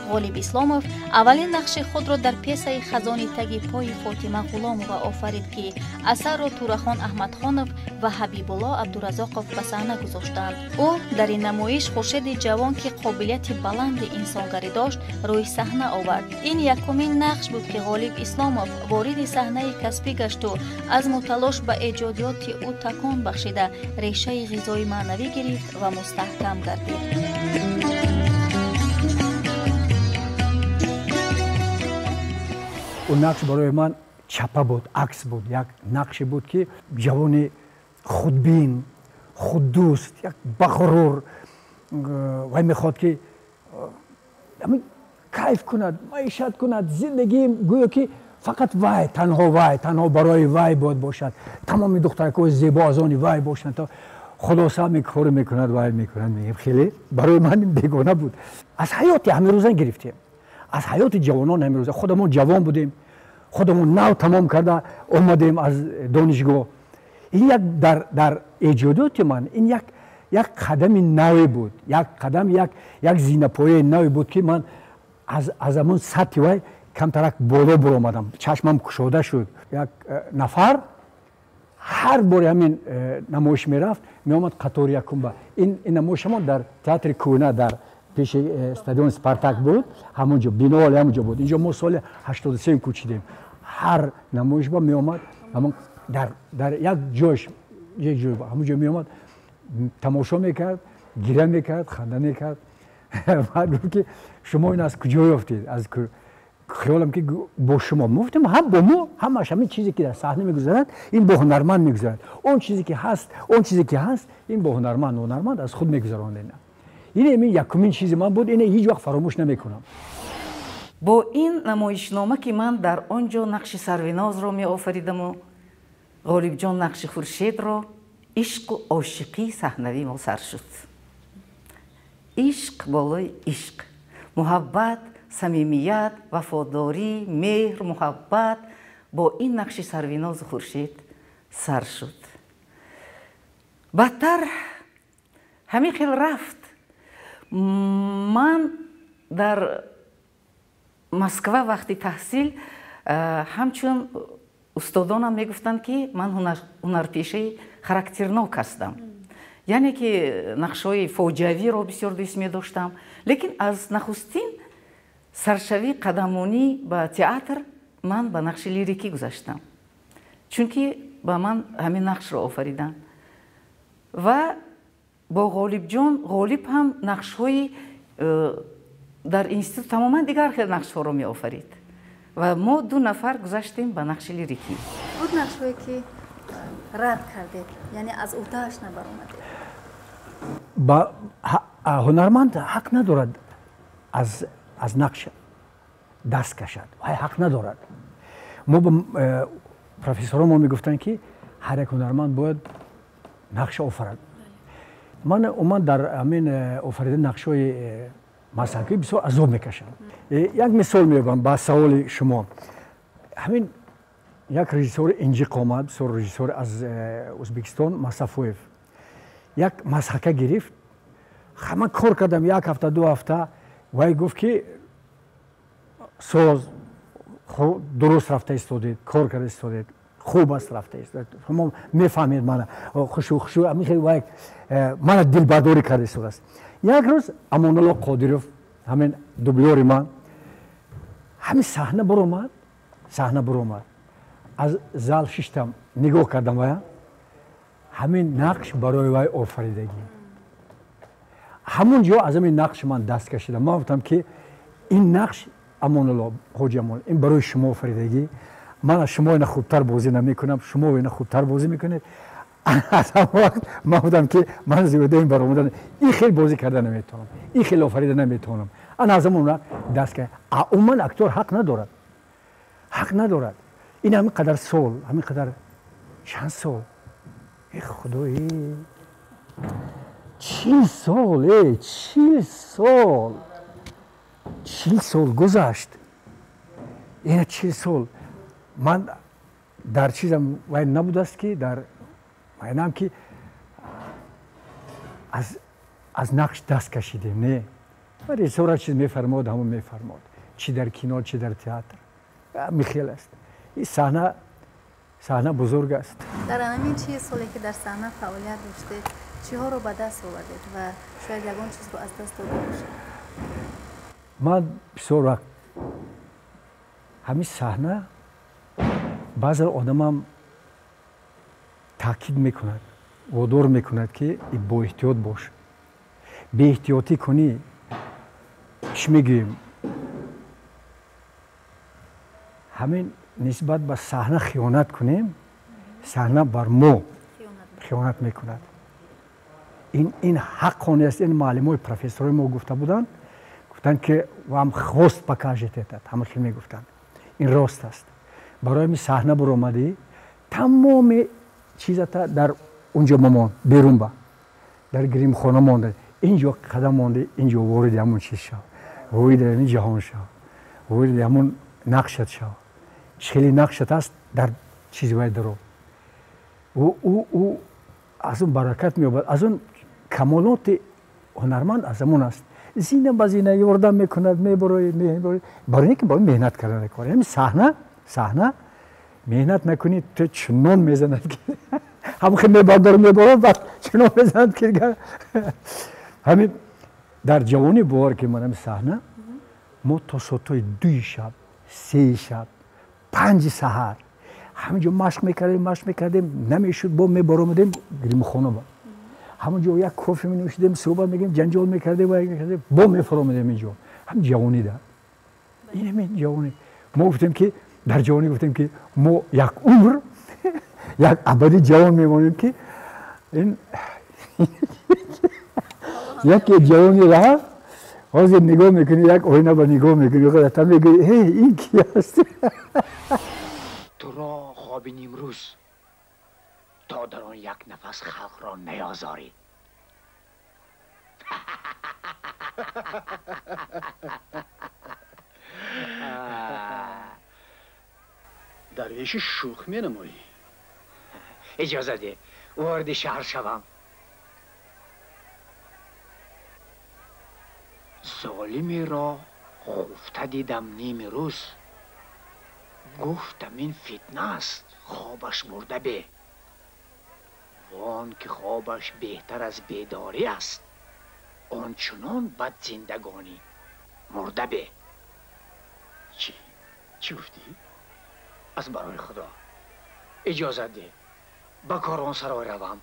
Ғолиб Исломов аввалин нақши худро дар пьесаи «Хазони таги пои Фотима Ғуломова» офарид, ки асарро Турахон Аҳмадхонов ва Ҳабибулло Абдуразоқов ба саҳна гузоштанд. Ӯ дар ин намоиш Хуршеди ҷавон, ки қобилияти баланди инсонгарӣ дошт, рӯи саҳна овард. Ин якумин нақш буд, ки Ғолиб Исломов вориди саҳнаи касбӣ гашту азму талош ба эҷодиёти ӯ такон бахшида, решаи ғизои маънавӣ гирифт ва мустаҳкам гардид. Он нақш барои ман чапа буд, акс буд, як нақше буд, ки ҷавони худбин, худдӯст, як бағурур, вай мехоҳад, ки кайф кунад, маишат кунад, зиндагӣ гӯё ки фақат вай, танҳо вай, танҳо барои вай бояд бошад, тамоми духтаракҳои зебо аз они вай бошанд. То хулоса ҳамин корро мекунад, вай мекунад. Мегӯям, хеле барои ман бегона буд. Аз ҳаёти ҳамирӯза гирифтем, аз ҳаёти ҷавонон ҳамирӯза. Худамон ҷавон будем, худамон нав тамом карда омадем аз донишгоҳ. Ин як дар эҷодиёти ман ин як қадами наве буд, як қадам, як зинапояи наве буд, ки ман аз ҳамон сатҳи вай камтарак боло буромадам, чашмам кушода шуд. Як нафар ҳар бори ҳамин намоиш мерафт, меомад қатори якумба. Ин намоишамон дар театри кӯна, дар пеши стадиони Спартак буд, ҳамонҷо бино ҳамонҷо буд. Инҷо мо соли 83 кӯчидем. Ҳар намоишба меомад, ҳамон дар як ҷойш, як ҷой ҳамонҷо меомад, тамошо мекард, гиря мекард, ханда мекард. Баъд гуфт, ки шумо ин аз куҷо ёфтед? Аз хаёлам ки бо шумо. Мо гуфтем, ҳам бо мо, ҳамаш ҳамин чизе ки дар саҳна мегузарад, ин бо ҳунарманд мегузарад. Он чизе ки ҳаст, он чизе ки ҳаст, ин бо ҳунарманд, ҳунарманд аз худ мегузаронад ина. Ин ҳамин якумин чизи ман буд, ина ҳеҷ вақт фаромӯш намекунам. Бо ин намоишнома, ки ман дар он ҷо нақши Сарвинозро меофаридаму Ғолибҷон нақши Хуршедро, ишқу ошиқии саҳнавӣ мо сар шуд. Ишқ болои ишқ, муҳаббат, самимият, вафодорӣ, меҳр, муҳаббат бо ин нақши Сарвинозу Хуршед сар шуд. Баъдтар ҳамин хел рафт. Ман дар Москва вақти таҳсил ҳамчун устодонам мегуфтанд, ки ман ҳунарпешаи характернок ҳастам, яъне ки нақшҳои фоҷиавиро бисёр дӯст медоштам. Лекин аз нахустин саршавии қадамонӣ ба театр ман ба нақши лирикӣ гузаштам, чунки ба ман ҳамин нақшро офариданд. Ва бо Ғолибҷон, Ғолиб ҳам нақшҳои дар институт тамоман дигар хел нақшҳоро меофарид ва мо ду нафар гузаштем ба нақши лирикӣ. Буд нақшҳое, ки рад кардед, яъне аз уҳдааш набаромадед? Ба ҳунарманд ҳақ надорад аз нақш даст кашад, вай ҳақ надорад. Мо ба профессорон мо мегуфтанд, ки ҳар як ҳунарманд бояд нақш офарад. Ман умуман дар ҳамин офаридани нақшҳои масъалакӣ бисёр азоб мекашам. Як мисол меёбам ба саволи шумо. Ҳамин як режиссори инҷиқ омад, бисёр режиссор аз Ӯзбекистон, Масафоев, як масхака гирифт. Ман кор кардам як ҳафта, 2 ҳафта. Вай гуфт, ки соз Дуруст рафта истодед, кор карда истодед, хуб аст рафта истодед, шумо мефаҳмед мана хушу хушу вай мана дилбардорӣ карда истодааст. Як рӯз Амонулло Қодиров, ҳамин дублёри ман, ҳамин саҳна баромад, саҳна баромад, аз зал шиштам, нигоҳ кардам, вая ҳамин нақш барои вай офаридагӣ. Ҳамун ҷо аз ҳамин нақш ман даст кашидам. Ман гуфтам, ки ин нақш, Амонулло, ҳоҷи Амон, ин барои шумо офаридагӣ, ман аз шумо ина хубтар бозӣ намекунам, шумо ина хубтар бозӣ мекунед. Аз ҳамон вақт ман гуфтам, ки ман зиёда ин баромадан ин хел бозӣ карда наметавонам, ин хел офарида наметавонам. Ана аз ҳамон вақт даст ка. Умуман актёр ҳақ надорад, ҳақ надорад. Ин ҳамин қадар сол, ҳамин қадар чанд сол, э худои, 40 сол, э 40 сол, 40 сол гузашт. Ина 40 сол ман дар чизам вай набудааст, ки дар майнам, ки аз нақш даст кашидем. Не, режиссёра чиз мефармод, ҳамон мефармод, чӣ дар кино, чӣ дар театр, михел аст. Ин саҳна, саҳна бузург аст. Дар ҳамин 40 соле, ки дар саҳна фаъолият доштед, чиҳоро ба даст овардед ва шояд ягон чизро аз даст дода бошед? Ман бисёр вақт ҳамин саҳна баъзе одамам таъкид мекунад, водор мекунад, ки боэҳтиёт бош. Беэҳтиётӣ кунӣ, чӣ мегӯем, ҳамин нисбат ба саҳна хиёнат кунем, саҳна бар мо хиёнат мекунад. Ин ҳаққоне аст. Ин муаллимои, профессорҳои мо гуфта буданд, гуфтанд, ки вам хвост покажет этот, ҳама хел мегуфтанд. Ин рост аст. Барои ҳамин саҳна баромадӣ, тамоми чизата дар унҷо мамон, берун ба дар гримхона монда, инҷо қадам монди, инҷо вориди ҳамон чиз шав, вориди ҳамин ҷаҳон шав, вориди ҳамон нақшат шав. Чӣ хеле нақшат аст, дар чизи вай даро, ӯ аз он баракат меёбад, аз он камолоти ҳунарманд аз ҳамон аст. Зина ба зина ёрдам мекунад, мебарои, барои ин ки бояд меҳнат кардан кор. Ҳамин саҳна, саҳна меҳнат накунӣ, ту чунон мезанад, ки ҳамон хел мебардор, мебарад, баъд чунон мезанад, ки ҳамин дар ҷавонӣ бовар ки ман ҳамин саҳна мо то соатҳои 2-и шаб, 3-и шаб, 5-и саҳар ҳамин ҷо машқ мекардем, машқ мекардем, намешуд, бо мебаромадем гримхона ба, ҳамон ҷо як кофе менӯшидем, суҳбат мекардем, ҷанҷол мекардем, мекардем, бо мефаромадем инҷо. Ҳам ҷавонӣ да, ин ҳамин ҷавонӣ. Мо гуфтем, ки дар ҷавонӣ гуфтем, ки мо як умр, як абадӣ ҷавон мемонем, ки ин яке ҷавони рафт. Ҳозир нигоҳ мекунӣ, як оина ба нигоҳ мекунӣ, та мегӯӣ, э, ин ки аст? Туро хоби нимрӯз то дар он як нафас халқро наёзорӣ. Дарвеши шӯх менамоӣ. Иҷоза деҳ, вориди шаҳр шавам. Золимеро хуфта дидам ними рӯз, гуфтам, ин фитна аст, хобаш мурда бе. Вон ки хобаш беҳтар аз бедорӣ аст, ончунон бад зиндагонӣ мурда бе. Чӣ чӣ гуфтӣ? Аз барои Худо иҷозат деҳ, ба корвонсарой равам.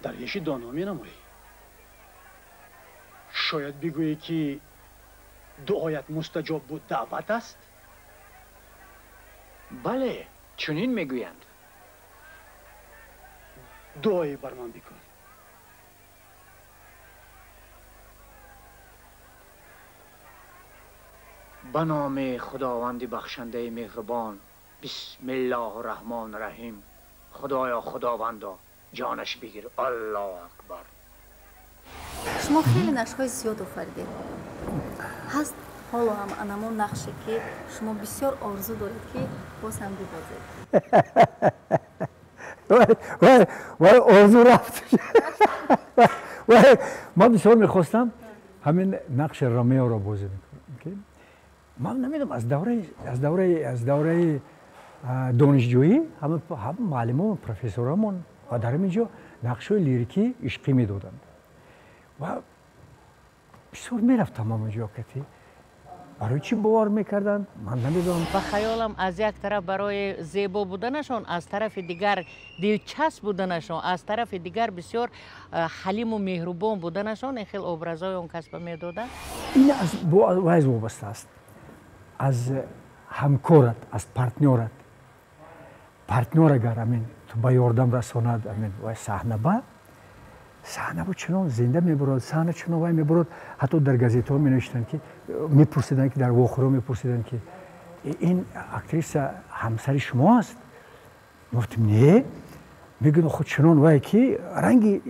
Дарвеши доно менамоӣ. Шояд бигӯӣ, ки дуоят мустаҷоб буд, даъват аст? Бале, чунин мегӯянд. Дуое бар ман бикун. Ба номи Худованди бахшандаи меҳрубон, бисмиллоҳу раҳмону раҳим. Худоё, Худовандо, ҷонаш бигир. Аллоҳу акбар. Шумо хеле нақшҳои зиёд офаридед. Ҳаст ҳоло ҳам анамон нақше, ки шумо бисёр орзу доред, ки боз ҳам бибозед? Вай орзу рафт. Вай ман бисёр мехостам ҳамин нақши Ромеоро бозӣ мекунам. Ман намедонам, аз давраи донишҷӯӣ ҳама муаллимон, профессорамон ва дар ҳамин ҷо нақшҳои лирикӣ ишқӣ медоданд ва бисёр мерафтам ҳамон ҷо кати. Барои чӣ бовар мекарданд, ман намедонам. Ба хаёлам аз як тараф барои зебо буданашон, аз тарафи дигар дилчасп буданашон, аз тарафи дигар бисёр ҳалиму меҳрубон буданашон ин хел образҳои он касба медоданд. Ин аз вайз вобаста аст, аз ҳамкорат, аз партнёрат. Партнёр агар амин ту ба ёрдам расонад, амин вай саҳна ба чунон зинда мебурад, саҳна чунон вай мебурад. Ҳатто дар газетаҳо менавиштанд ки, мепурсиданд ки, дар вохӯриҳо мепурсиданд ки ин актриса ҳамсари шумо аст? Гуфтем не. Мегӯянд худ чунон вай ки ранги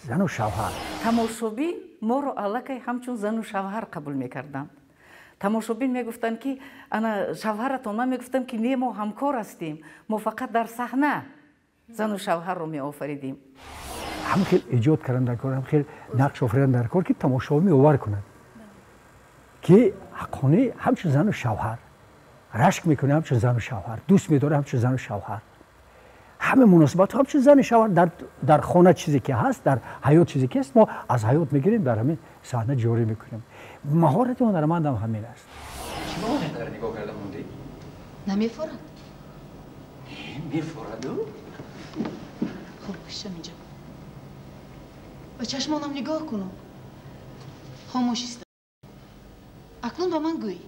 зану шавҳар. Тамошобин моро аллакай ҳамчун зану шавҳар қабул мекарданд. Тамошобин мегуфтанд ки ана шавҳаратон, ман мегуфтам ки не, мо ҳамкор ҳастем, мо фақат дар саҳна зану шавҳарро меофаридем. Ҳам хел эҷод кардан дар кор, ҳам хел нақш офаридан дар кор ки тамошобин меовар кунад ки ҳаққонӣ ҳамчун зану шавҳар рашк мекунад, ҳамчун зану шавҳар дӯст медорад, ҳамчун зану шавҳар ҳама муносибатҳо ҳамчун зану шавҳар дар хона чизе ки ҳаст, дар ҳаёт чизе ки ҳаст, мо аз ҳаёт мегирем, дар ҳамин саҳна ҷорӣ мекунем. Маҳорати ҳунармандам ҳамин аст. Чӣ ба он қадар нигоҳ карда мондӣ? Намефорад? Мефораду? Хуб, бишам инҷо. Ба чашмонам нигоҳ кунам. Хомӯш истам. Акнун ба ман гӯй,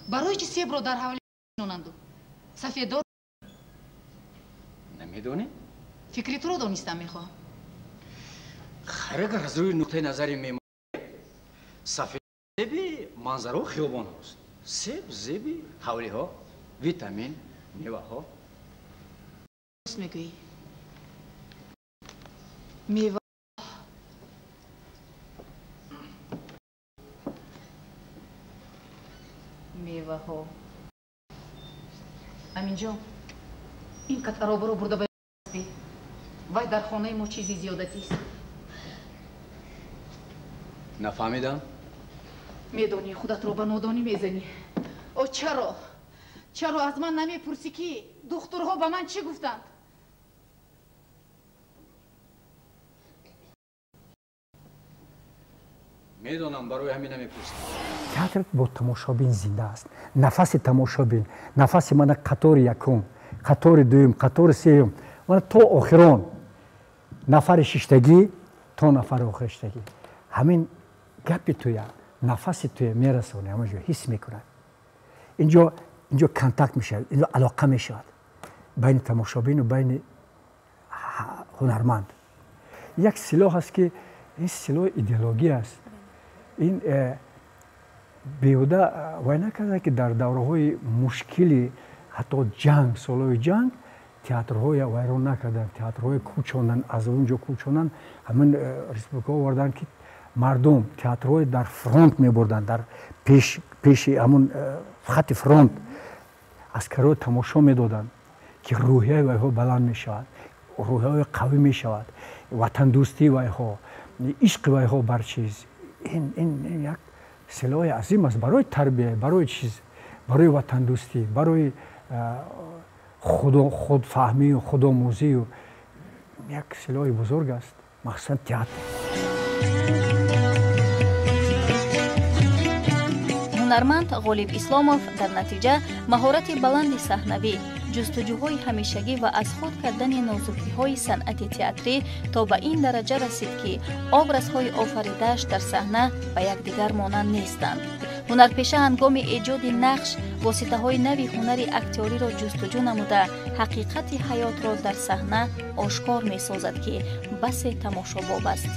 барои чӣ себро дар ҳавлӣ шинонанду сафеддор? Намедонӣ? Фикри туро донистан мехоҳам. Хайр, агар аз рӯи нуқтаи назари меъмор сафед зеби манзараҳо хиёбонҳост, себ зеби ҳавлиҳо, витамин меваҳо. Рост мегӯӣ. Мева меваҳо. Аминҷон, ин қад аробаро бурда ба вай дар хонаи мо чизи зиёдатист. Нафаҳмидам. Медонӣ, худатро ба нодонӣ мезанӣ. О, чаро? Чаро аз ман намепурсӣ ки духтурҳо ба ман чӣ гуфтанд? Медонам, барои ҳамин намепурсам. Театр бо тамошобин зинда аст. Нафаси тамошобин, нафаси мана қатори якум, қатори дуюм, қатори сеюм, мана то охирон нафари шиштагӣ то нафари охириштагӣ. Ҳамин гапи туя, нафаси туя мерасонӣ, ҳамон ҷо ҳис мекунад. Инҷо контакт мешавад, инҷо алоқа мешавад байни тамошобину байни ҳунарманд. Як силоҳ аст ки ин силоҳи идеология аст. Ин беҳуда вай накарда ки дар давраҳои мушкили ҳатто ҷанг, солҳои ҷанг театрҳоя вайрон накарданд, театрҳоя кӯчонанд, аз он ҷо кӯчонанд, ҳамин республикаҳо оварданд ки мардум театрҳои дар фронт мебурданд, дар пеши ҳамун хати фронт аскарҳо тамошо медоданд ки рӯҳияи вайҳо баланд мешавад, рӯҳияҳои қавӣ мешавад, ватандӯстии вайҳо, ишқи вайҳо бар чиз. Ин як силоҳи азим аст барои тарбия, барои чиз, барои ватандӯстӣ, барои худфаҳмию худомӯзию як силоҳи бузург аст, махсусан театр. Ҳунарманд Ғолиб Исломов дар натиҷа маҳорати баланди саҳнавӣ, ҷустуҷӯҳои ҳамешагӣ ва аз худ кардани нозукиҳои санъати театрӣ то ба ин дараҷа расид ки образҳои офаридааш дар саҳна ба якдигар монанд нестанд. Ҳунарпеша ҳангоми эҷоди нақш воситаҳои нави ҳунари актёриро ҷустуҷӯ намуда, ҳақиқати ҳаётро дар саҳна ошкор месозад ки басе тамошобоб аст.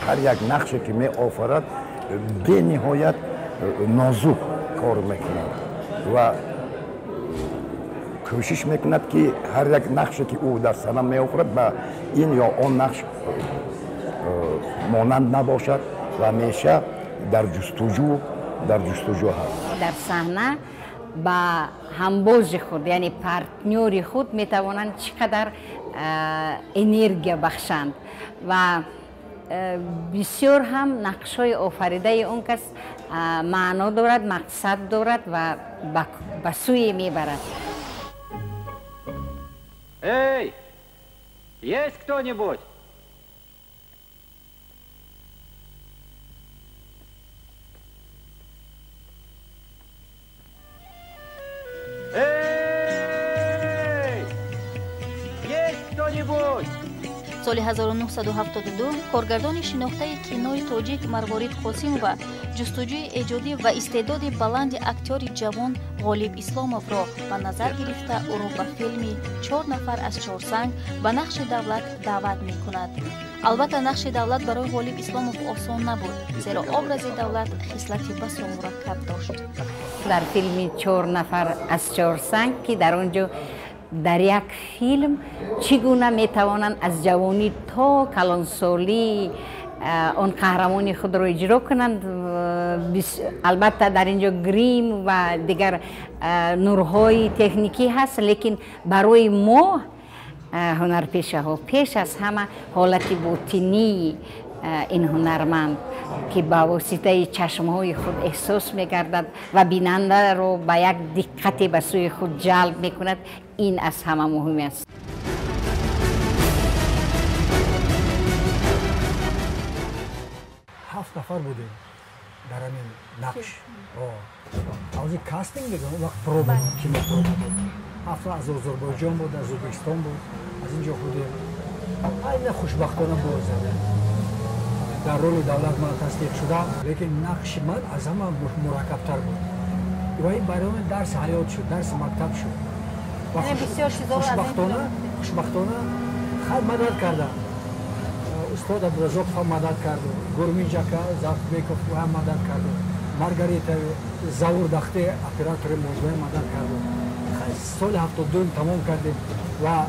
Ҳар як нақше ки меофарад бениҳоят нозук кор мекунад ва кӯшиш мекунад ки ҳар як нақше ки ӯ дар саҳна меофарад ба ин ё он нақш монанд набошад ва ҳамеша дар ҷустуҷӯ ҳаст. Дар саҳна ба ҳамбози худ, яъне партнёри худ метавонанд чӣ қадар энергия бахшанд ва Бисёр ҳам нақшҳои офаридаи он кас маъно дорад, мақсад дорад ва ба сӯе мебарад. Эй, есть кто-нибудь? Эй, есть кто-нибудь? Соли 1972 коргардони шинохтаи кинои тоҷик Марворид Қосимова ҷустуҷӯи эҷодӣ ва истеъдоди баланди актёри ҷавон Ғолиб Исломовро ба назар гирифта, ӯро ба филми «Чор нафар аз Чорсанг» ба нақши Давлат даъват мекунад. Албатта, нақши Давлат барои Ғолиб Исломов осон набуд, зеро образи Давлат хислати басо мураккаб дошт. Дар филми «Чор нафар аз Чорсанг», ки дар он ҷо дар як филм чӣ гуна метавонанд аз ҷавонӣ то калонсолӣ он қаҳрамони худро иҷро кунанд. Албатта, дар ин ҷо грим ва дигар нурҳои техникӣ ҳаст, лекин барои мо ҳунарпешаҳо пеш аз ҳама ҳолати ботинии ин ҳунарманд, ки ба воситаи чашмҳои худ эҳсос мегардад ва бинандаро ба як диққате ба сӯи худ ҷалб мекунад, ин аз ҳама муҳим аст. Ҳафт нафар будем дар ҳамин нақш. Ҳозир кастинг мегӯям, он вақт проба, кино проба буд. Ҳафт аз Озарбойҷон буд, аз Ӯзбекистон буд, аз ин ҷо будем. Айна хушбахтона боз задем. Дар роли Давлат ман тасдиқ шудам, лекин нақши ман аз ҳама мураккабтар буд ва ин барои ман дарси ҳаёт шуд, дарси мактаб шуд. Хушбахтона хай мадад кардам. Устод Абдуразоқов ҳам мадад карду, Гурминҷ ака Зафбеков ҳам мадад карду, Маргарита Заур Дахте, оператори мождоя, мадад карду. Соли 72-м тамом кардем ва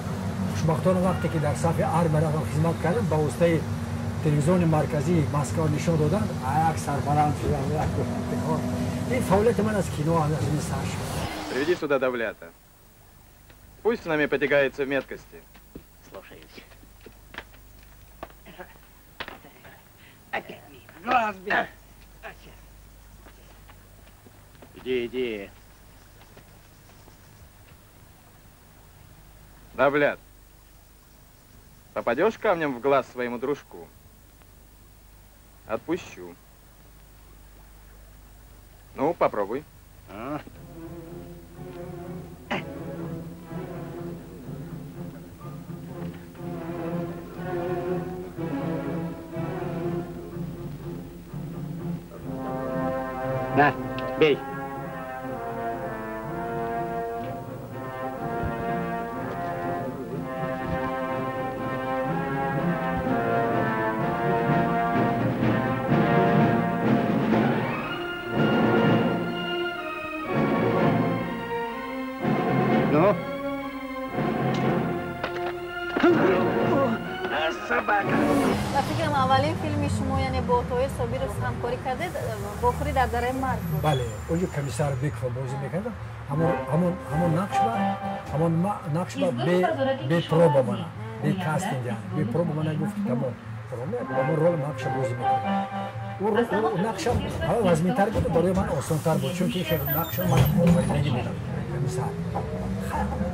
хушбахтона вақте ки дар сафи армия рафтам, хизмат кардам, ба воситаи телевизиони марказии Москва нишон доданд, як сарбаланд шудам. Ин фаъолияти ман аз кино аз ин сар шуд. Приведи сюда Давлята. Пусть с нами потягается в меткости. Слушаюсь. Опять мимо. Глаз бей. Иди, иди. Давлят, попадешь камнем в глаз своему дружку? Отпущу. Ну, попробуй. А? На, бей. Ну? Собака. Ба фикрам, аввалин филми шумо, яъне бо Тоҳир Собиров ҳамкорӣ кардед, «Вохӯрӣ дар дараи марг» буд. Бале, онҷо комиссар Бекова бозӣ мекардам. Ҳамон нақш ба ҳамон нақш ба бе проба мана, бе кастинг, яъне бе проба мана гуфт, тамом, ҳамон рол нақша бозӣ мекардам. Нақшам ҳама вазминтар буд, барои ман осонтар буд, чунки нақша ман офаридагӣ будам, комиссар.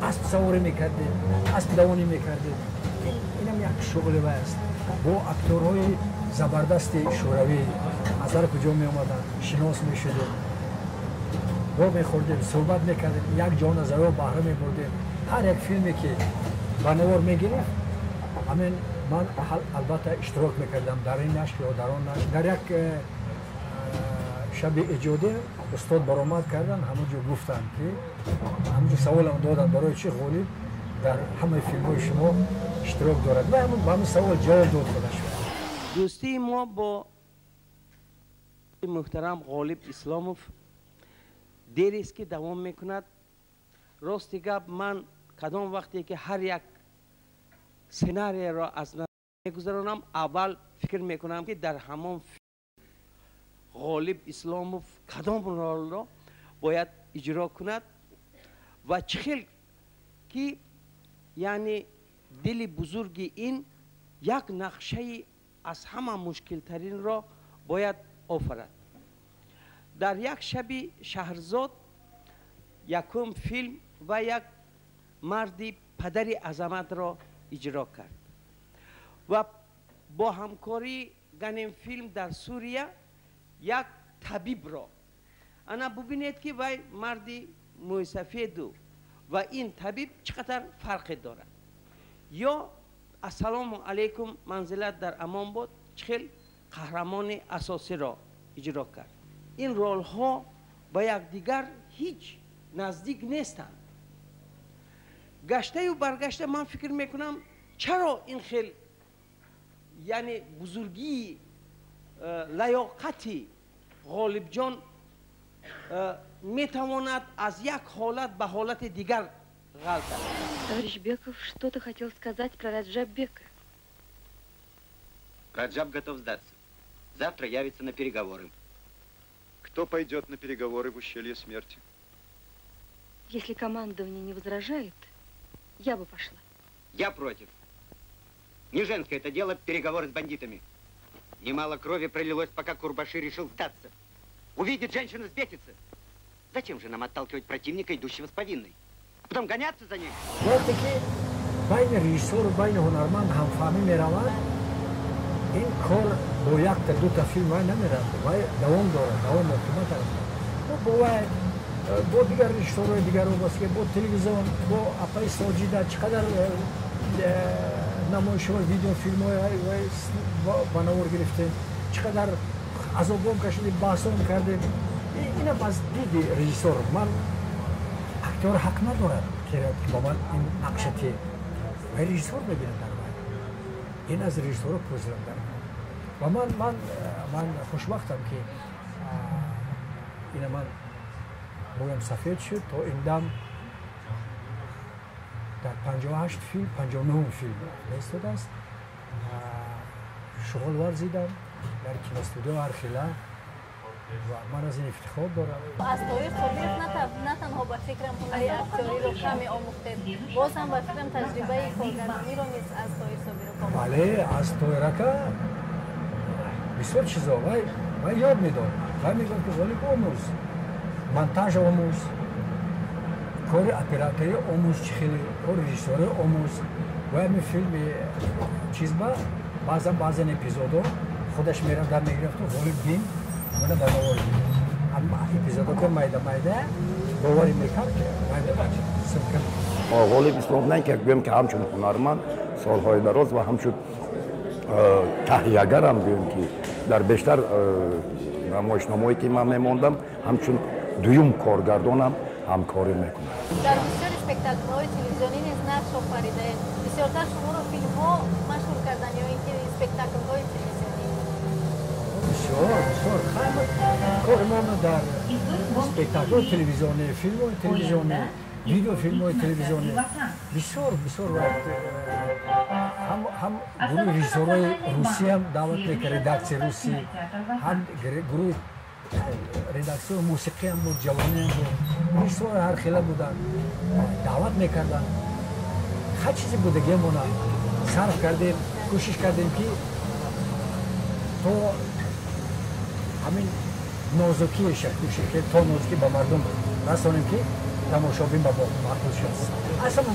Асп саворӣ мекардем, асп давонӣ мекардем. Инам як шуғли вай аст. Бо актёрҳои забардасти шӯравӣ аз ҳар куҷо меомаданд, шинос мешудем, бо мехӯрдем, суҳбат мекардем, як ҷо назарҳо баҳра мебурдем. Ҳар як филме ки ба навор мегирифт, ҳамин ман албатта иштирок мекардам дар ин нашр ё дар он нашр. Дар як шаби эҷодӣ устод баромад карданд, ҳамон ҷо гуфтанд ки, ҳамон ҷо саволам доданд, барои чӣ Ғолиб дар ҳамаи филмҳои шумо иштирок дорад, ва ба ҳамин савол ҷавоб дод худаш. Дӯстии мо бо муҳтарам Ғолиб Исломов дерест ки давом мекунад. Рости гап, ман кадом вақте ки ҳар як сценарияро аз назар мегузаронам, аввал фикр мекунам, ки дар ҳамон Ғолиб Исломов кадом ролро бояд иҷро кунад ва чӣ хел ки, яъне дили бузурги ин як нақшаи аз ҳама мушкилтаринро бояд офарад. Дар як шаби Шаҳрзод якум филм ва як марди падари азаматро иҷро кард ва бо ҳамкории Ганемфилм дар Сурия як табибро. Ана бубинед, ки вай марди мӯйсафеду ва ин табиб чӣ қадар фарқе дорад. Ё «Ассалому алайкум, манзилат дар амон бод» чӣ хел қаҳрамони асосиро иҷро кард. Ин ролҳо ба якдигар ҳеҷ наздик нестанд. Гаштаю баргашта ман фикр мекунам, чаро ин хел, яъне бузургии лаёқати Ғолибҷон метавонад аз як ҳолат ба ҳолати дигар ғалтад. Товарищ Беков что-то хотел сказать про Раджаббека. Раджаб готов сдаться. Завтра явится на переговоры. Кто пойдет на переговоры в ущелье смерти? Если командование не возражает, я бы пошла. Я против. Не женское это дело — переговоры с бандитами. Немало крови пролилось, пока Курбаши решил сдаться. Увидит женщину — взбесится. Зачем же нам отталкивать противника, идущего с повинной? А потом гоняться за ним? Вақте ки байни режиссёру байни ҳунарманд ҳамфаҳмӣ меравад, ин кор бо якта дута филм вай намеравад, вай давом дорад, давом оқибат аст. Бо вай, бо дигар режиссёрҳои дигарро баске, бо телевизион, бо апаи Соҷида чӣ қадар намоишҳои видеофилмҳои ба навор гирифтем, чӣ қадар азобом кашидем, баҳсом кардем. Инам аз диди режиссёр. Ман актёр ҳақ надорад, ки ба ман ин нақша те, вай режиссёр мебинад дар вай. Ин аз режиссёро пурсидам дар ва ман хушбахтам, ки ина ман мӯям сафед шуд, то ин дам дар 58 филм, 59-ум филм меистодааст, шуғл варзидам дар киностудио ҳархела ва ман аз ин ифтихор дорам. Аз Тоир Собиров на танҳо, ба фикрам, ҳунари актёриро каме омӯхтед, боз ҳам, ба фикрам, таҷрибаи коргардониро низ аз Тоир Собиров омӯхтед. Бале, аз Тоирака бисёр чизо вай ёд медод. Вай мегуфт, ки Ғолиб, омӯз, монтаж омӯз, кори операторӣ омӯз, чӣ хеле кори режиссёрӣ омӯз. Вай ҳамин филми чизба баъзан баъзан эпизодо худаш мерафт, дар мегирифту: «Ғолиб, бин, ҳамана ба навор», эпизодо ки майда майда боварӣ мекард, ки вай симка. Ғолиб Исломов на ин ки гӯем, ки ҳамчун ҳунарманд солҳои дароз ва ҳамчун таҳиягарам, гӯем, ки дар бештар намоишномое ки ман мемондам, ҳамчун дуюм коргардонам ҳамкорӣ мекунам. Дар бисёри спектаклҳои телевизионӣ низ нақш офаридаед. Бисёртар шуморо филмҳо машҳур карданд ё ин ки спектаклҳои телевизионӣ? Бисёр, бисёр. Кори мо дар спектаклҳои телевизионӣ, филмҳои телевизионӣ, видеофилмҳои телевизионӣ бисёр, бисёр. Ҳам гурӯҳи режиссёрҳои русиям даъват мекард, редаксияи русӣ, ҳам гурӯҳи редаксияи мусиқиам буд, ҷавониам буд, режиссёрҳои ҳархела буданд, даъват мекарданд. Ҳар чизе будагиамона сарф кардем, кӯшиш кардем, ки то ҳамин нозукиеша кӯшиш кардем, то нозукӣ ба мардум расонем, ки тамошобин ба маъқул шуд. Аслан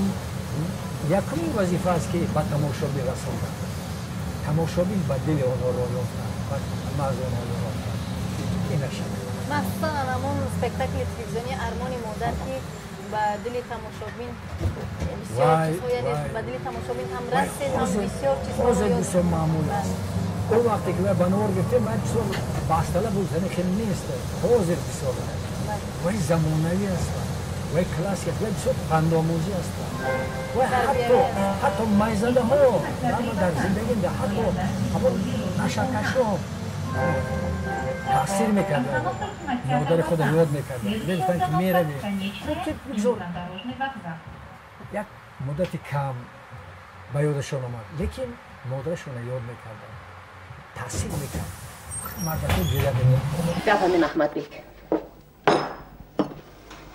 якумин вазифа аст, ки ба тамошобин расондан, тамошобин ба дили онҳо роҳ ёфтан, ба мағзи онҳо роҳ ёфтан, инаша. Махсусан ҳамон спектакли телевизионии «Армони модар», ки ба дили тамошобин бисёр чизҳо, яъне ба дили тамошобин ҳам расид, ҳам бисёр чизҳо. Ҳозир бисёр маъмул аст. Он вақте ки ба навор гирифтем, ман бисёр баҳсталаб буд, яъне хеле нест. Ҳозир бисёр вай замонавӣ аст, вай классика, вай бисёр пандомӯзӣ аст, вай ҳатто майзадаҳо дар зиндагӣ, ҳатто ҳамон нашакашо таъсир мекарданд, модари худро ёд мекарданд, мегуфтанд, ки меравӣ, бигзор як муддати кам ба ёдашон омад, лекин модарашонро ёд мекарданд, таъсир мекард, мардако гиря мекард. Гап ҳамин, Аҳмадбек,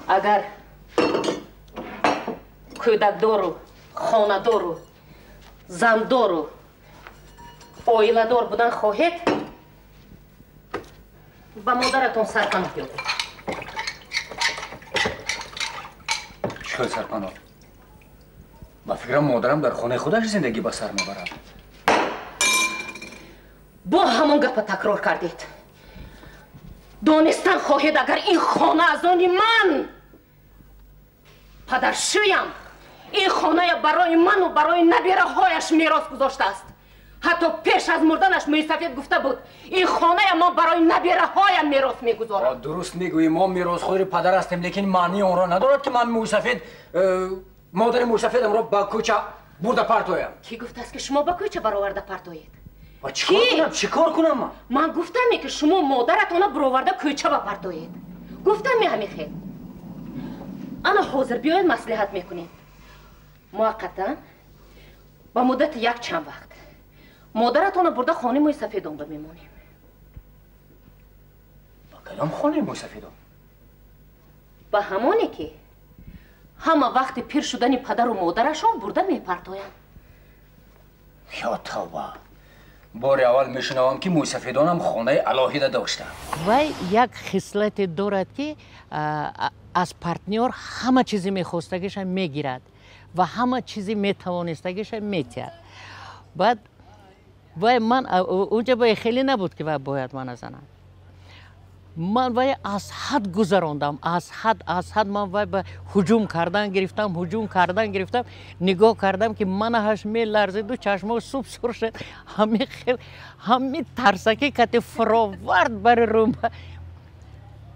агар кӯдакдору, хонадору, зандору Оиладор будан хоҳед, ба модаратон сарпаноҳ ёбед. Чӣ хел сарпаноҳ? Ба фикрам модарам дар хонаи худаш зиндагӣ ба сар мебарад. Бо ҳамон гапа такрор кардед. Донистан хоҳед, агар ин хона аз они ман, падаршӯям ин хоная барои ману барои набираҳояш мерос гузоштааст. Ҳатто пеш аз мурданаш мӯйсафед гуфта буд, ин хоная ман барои набираҳоям мерос мегузорам. Дуруст мегӯӣ, мо меросхӯри падар ҳастем, лекин маънии онро надорад ки ман мӯйсафед, модари мӯйсафедамро ба кӯча бурда партоям. Кӣ гуфтааст ки шумо ба кӯча бароварда партоед? Чӣ кор кунам ман? Ман гуфтаме ки шумо модаратона бароварда кӯча ба партоед. Гуфтаме ҳамин хел. Ана ҳозир биёед маслиҳат мекунем. Муваққатан ба муддати як чанд вақт модаратона бурда хонаи мӯйсафедон ба мемонем. Ба кадом хонаи мӯйсафедон? Ба ҳамоне ки ҳама вақти пир шудани падару модарашон бурда мепартоянд. Ё тавба! Бори аввал мешунавам ки мӯйсафедонам хонаи алоҳида доштанд. Вай як хислате дорад ки аз партнёр ҳама чизе мехостагиша мегирад ва ҳама чизе метавонистагиша метиҳад. Баъд вай ман унҷа вай хеле набуд ки вай бояд мана занад. Ман вай аз ҳад гузарондам, аз ҳад ман вай ба ҳуҷум кардан гирифтам, нигоҳ кардам ки манаҳаш меларзиду чашмош суб сур шуд. Ҳами хел, ҳами тарсаки кати фуровард бари рӯм.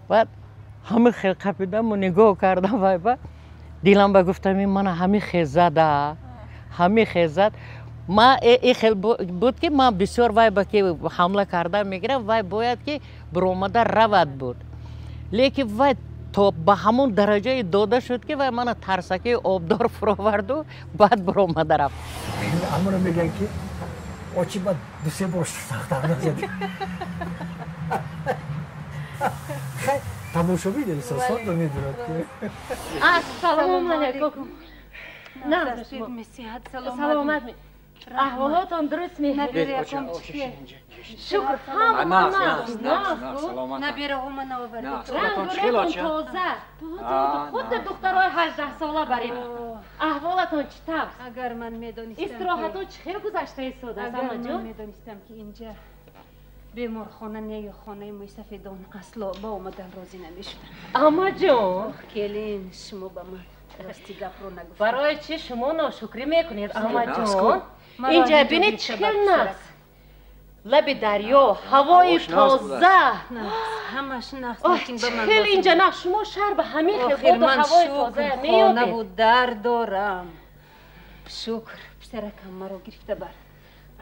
Баъд ҳами хел қапидаму нигоҳ кардам вай ба дилам ба гуфтам ин мана ҳами хел зада, ҳами хел зад. Ма и хел буд ки ман бисёр вай ба ки ҳамла кардан мегирам, вай бояд ки биромада равад буд. Лекин вай то ба ҳамон дараҷае дода шуд ки вай мана тарсакии обдор фуроварду баъд биромада рафт. Ҳамоно мегӯянд ки очи ба дусе бор сахтар назад. Хай тамошобин эҳсосотро медонад ки. Ассалому алайкум. Саломат. Аҳволотон дуруст меҳрибон. Шукр, ҳама набираҳома наовардед. Рангу тоза. Худди духтарои 18 сола барем. Аҳволатон чӣ тавр? Агар ман медонистам, истироҳатон чӣ хел гузашта истодааст, амаҷон? Агар ман медонистам ки инҷа беморхона не ё хонаи мӯйсафедон, асло ба омадан розӣ намешудам. Амаҷон, келин, шумо ба ман рости гапро нагуфтед. Барои чӣ шумо ношукрӣ мекунед, амаҷон? Инҷа бинед чӣ хел нағз. Лаби дарё, ҳавои тоза. Ҳамаш нағз. Хел инҷа нағз. Шумо шаҳр ба ҳамин хел боду ҳавои тоза меёбед. Хонаву дар дорам. Шукр, писаракам маро гирифта бар.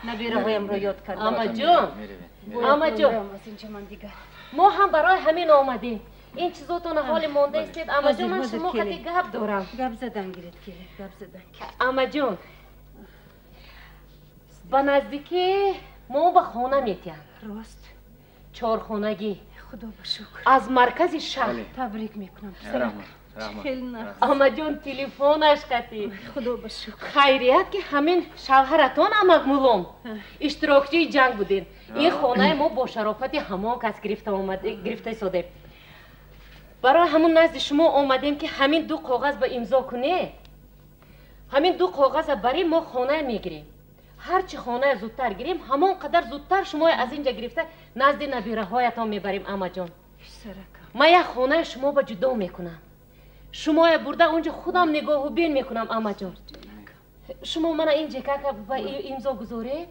Набираҳоямро ёд кардам. Амаҷон, амаҷон, мо ҳам барои ҳамин омадем. Ин чизотона ҳоли монда истед. Амаҷон, ман шумо қати гап дорам. Гап задан гиред, келед, гап задан гиред. Амаҷон, ба наздикӣ мо ба хона метиҳанд. Рост. Чорхонагӣ. Худо ба шукр. Аз маркази шаҳр. Табрик мекунам. Амаҷон, телефонаш қатӣ. Худо ба шукр. Хайрият ки ҳамин шавҳаратон амакмулом иштирокчии ҷанг будем. Ин хонаи мо бо шарофати ҳамон кас гирифта истодем. Барои ҳамон назди шумо омадем ки ҳамин ду коғаз ба имзо кунед. Ҳамин ду коғаза бари мо хона мегирем. Ҳарчи хонае зудтар гирем, ҳамон қадар зудтар шумои аз инҷа гирифта назди набираҳоятон мебарем, амаҷон. Ман як хонаи шумо ба ҷудо мекунам. Шумоя бурда онҷо худам нигоҳу бин мекунам, амаҷон. Шумо мана ин ҷекака ба имзо гузоред?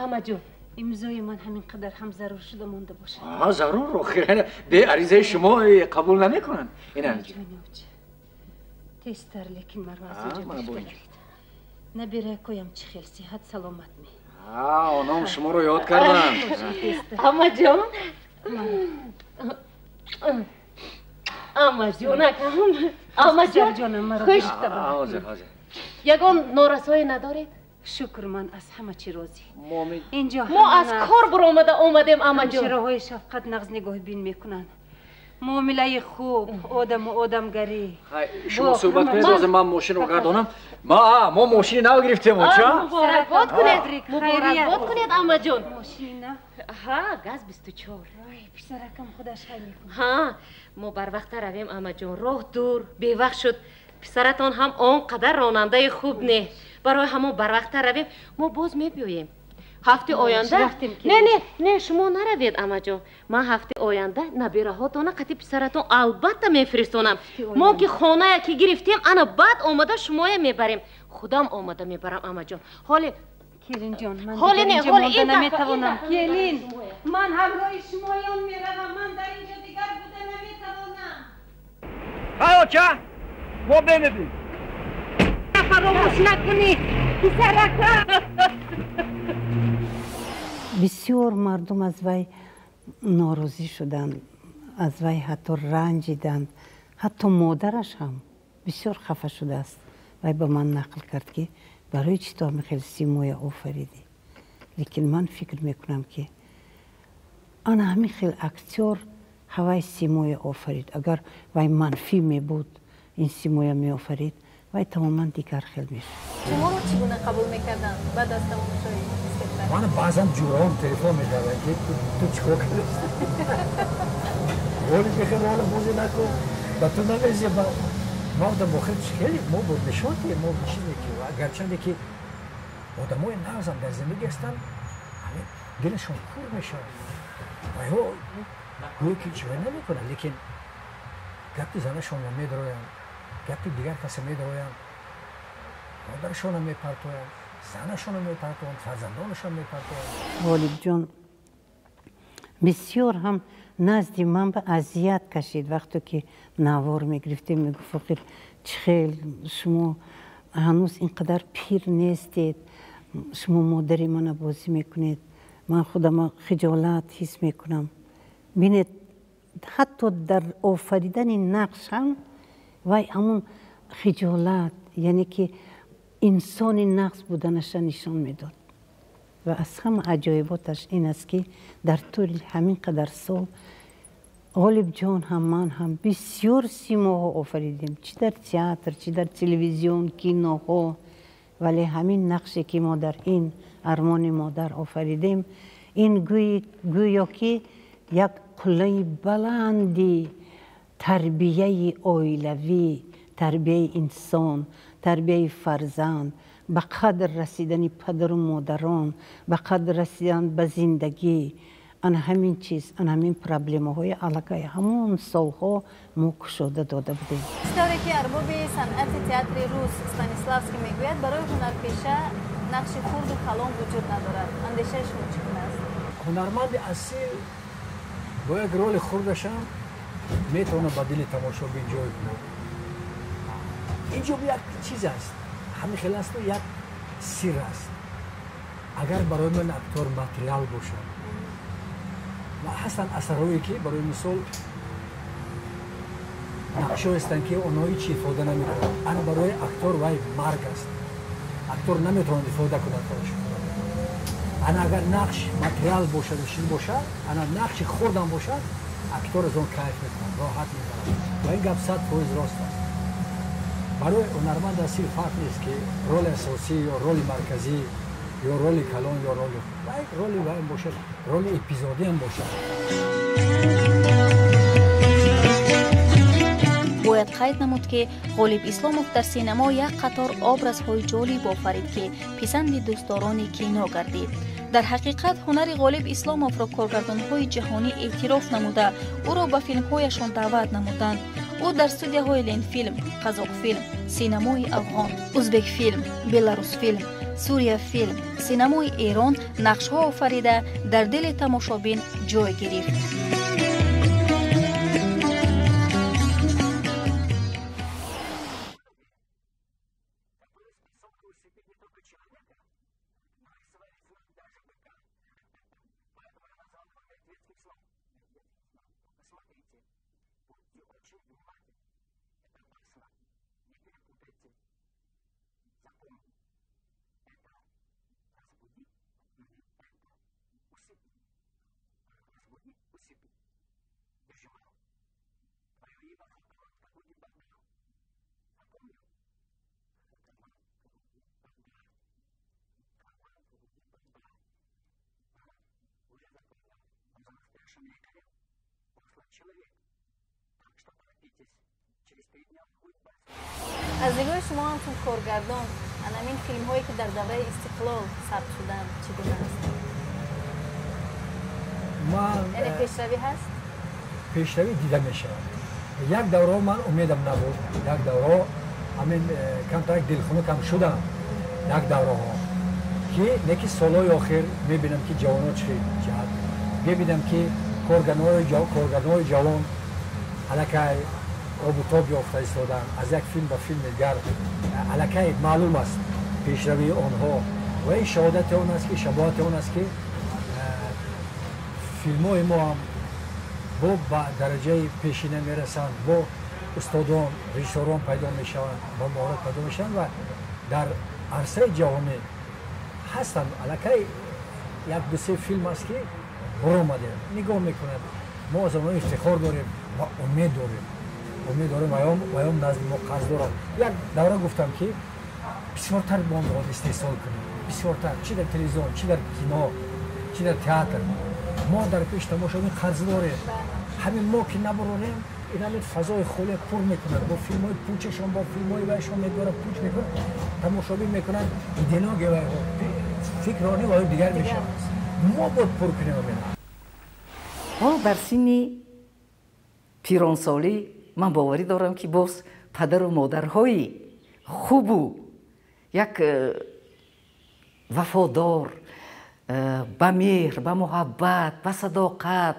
Амаҷон. Имзои ман ҳамин қадар ҳам зарур шуда монда бошад. Зарур, охир бе аризаи шумо қабул намекунанд. Тезтар, лекин маро аз инҷа гирифта баред. Набиракоям чӣ хел сиҳат саломат ме? Оном шуморо ёд карданд. Амаҷон, амаҷон акам, амаҷон, хуш. Ягон норасоӣ надоред? Шукр, ман аз ҳама чӣ розӣ. Инҷо мо аз кор баромада омадем, амаҷон. Ҳамшираҳои шафқат нағз нигоҳбин мекунанд. Муомилаи хуб, одаму одамгарӣ. Шумо суҳбат кунед, ҳозир ман мошинро гардонам. Мо мошини нав гирифтем, оча. Муборакбод кунед, муборакбод кунед, аммаҷон. Мошини нав? Ҳа, газ 24. Писаракам худаш хай мекунад. Ҳа, мо барвақта равем, аммаҷон. Роҳ дур, бевақт шуд. Писаратон ҳам он қадар ронандаи хуб не. Барои ҳамон барвақта равем, мо боз мебиёем. Ҳафти оянда? Не, не, не, шумо наравед, амаҷон. Ман ҳафти оянда набираҳотона қати писаратон албатта мефиристонам. Мо ки хоная ки гирифтем, ана баъд омада шумоя мебарем. Худам омада мебарам, амаҷон. Ҳоле Келинҷон, ман дигар инҷо монда наметавонам. Келин, ман ҳамроҳи шумоён меравам. Ман дар инҷо дигар буда наметавонам. Ҳай, оча, мо бемебим. Фаромӯш накунӣ, писарака. Бисёр мардум аз вай норозӣ шуданд, аз вай ҳатто ранҷиданд. Ҳатто модараш ҳам бисёр хафа шудааст. Вай ба ман нақл кард, ки барои чӣ ту ҳамин хел симоя офаридӣ. Лекин ман фикр мекунам, ки ана ҳамин хел актёр ҳавай симоя офарид. Агар вай манфӣ мебуд, ин симоя меофарид, вай тамоман дигар хел мешуд. Шуморо чӣ гуна қабул мекарданд баъд аз тамошои спектакл? Ман баъзан ҷуром телефон мекарданд, ки ту чӣ кор кардӣ? Роли бихел роли бозӣ накун, ба ту намезеба. Ма гуфтам, охир хеле мо бо нишон ки мо чизе ки гарчанде ки одамои нағзам дар зиндагӣ ҳастанд, ҳамин дилашон кур мешавад. Ва ё гӯё ки чизе намекунад, лекин гапи занашонро медароянд, гапи дигар касе медароянд, модарашонро мепартоянд, занашонро мепартоянд, фарзандонашонро мепартоянд. Ғолибҷон бисёр ҳам назди ман ба азият кашид. Вақте ки навор мегирифтем, мегуфт, охир чӣ хел шумо ҳанӯз ин қадар пир нестед, шумо модари мана бозӣ мекунед, ман худама хиҷолат ҳис мекунам. Бинед, ҳатто дар офаридани нақш ҳам вай ҳамун хиҷолат, яъне ки инсони нақс буданаша нишон медод. Ва аз ҳама аҷоиботаш ин аст, ки дар тӯли ҳамин қадар сол Ғолибҷон ҳам, ман ҳам бисёр симоҳо офаридем, чӣ дар театр, чӣ дар телевизион, киноҳо, вале ҳамин нақше ки мо дар ин Армони модар офаридем, ин гӯё ки як қуллаи баланди тарбияи оилавӣ, тарбияи инсон, тарбияи фарзанд, ба қадр расидани падару модарон, ба қадр расидан ба зиндагӣ, ана ҳамин чиз, ана ҳамин проблемаҳои аллакай ҳамон солҳо мо кушода дода будем. Тавре ки арбоби санъати театри рус Станиславский мегӯяд, барои ҳунарпеша нақши хурду калон вуҷуд надорад. Андешаи шумо чӣ гуна аст? Ҳунарманди асил бо як роли хурдашам метавонад ба дили тамошобин ҷой кунад. Инҷо як чиз аст, ҳамин хел асту як сир аст. Агар барои ман актёр материал бошад, ва ҳастанд асарҳое ки барои мисол нақшҳое ҳастанд, ки онҳо ҳеҷ ифода намекунанд. Ана барои актёр вай марг аст. Актёр наметавонад ифода кунад худашро. Ана агар нақш материал бошад, чиз бошад, ана нақши хурдам бошад, актёр аз он кайф мекунад, роҳат мебарад. Ва ин гап 100% рост аст. Барои ҳунарманд асил фарқ нест, ки роли асосӣ ё роли марказӣ ё роли калон ё роли вай, роли вай бошад, роли эпизодӣ ҳам бошад. Бояд қайд намуд, ки Ғолиб Исломов дар синамо як қатор образҳои ҷолиб офарид, ки писанди дӯстдорони кино гардид. Дар ҳақиқат ҳунари Ғолиб Исломовро коргардонҳои ҷаҳонӣ эътироф намуда, ӯро ба филмҳояшон даъват намуданд. Ӯ дар студияҳои Ленфилм, Қазоқфилм, синамои афғон, Узбекфилм, Беларусфилм, Сурияфилм, синамои Эрон нақшҳо офарида, дар дили тамошобин ҷой гирифт. Аз нигоҳи шумо ҳамчун коргардон, анамин филмҳое ки дар давраи истиқлол сабт шуданд, чӣ гуна аст? Яъне пешравӣ ҳаст? Пешравӣ дида мешавад. Як даврао ман умедам набуд, як даврао ҳамин камтар дилхунукам шудам, як давраҳо ки неки солҳои охир мебинам ки ҷавонҳо чӣ ҷиҳат, мебинам ки коргардонҳои ҷавон аллакай обу тоб ёфта истоданд, аз як филм ба филми дигар аллакай маълум аст пешравии онҳо ва ин шаҳодати он аст ки шабоҳати он аст ки филмҳои мо ҳам бо ба дараҷаи пешина мерасанд, бо устодон, режиссёрон пайдо мешаванд, бо маҳорат пайдо мешаванд ва дар арсаи ҷаҳонӣ ҳастанд. Аллакай як ду-се филм аст ки баромадем, нигоҳ мекунанд, мо аз онҳо ифтихор дорем ва умед дорем, умед дорем ваём назди мо қарз доранд. Як давра гуфтам ки бисёртар мо бояд истеҳсол кунем, бисёртар, чи дар телевизион, чи дар кино, чи дар театр. Мо дар пеш тамошобин қарз дорем. Ҳамин мо ки набарорем, ин ҳамин фазои холия пур мекунад бо филмҳои пучашон, бо филмҳои вайшон мебарад, пуч мекунад, тамошобин мекунад, идеология вайҳо, фикрони вайҳо дигар мешавад. Мо бояд пур кунем ҳамин. Ҳол дар синни пиронсолӣ ман боварӣ дорам ки боз падару модарҳои хубу як вафодор, ба меҳр, ба муҳаббат, ба садоқат,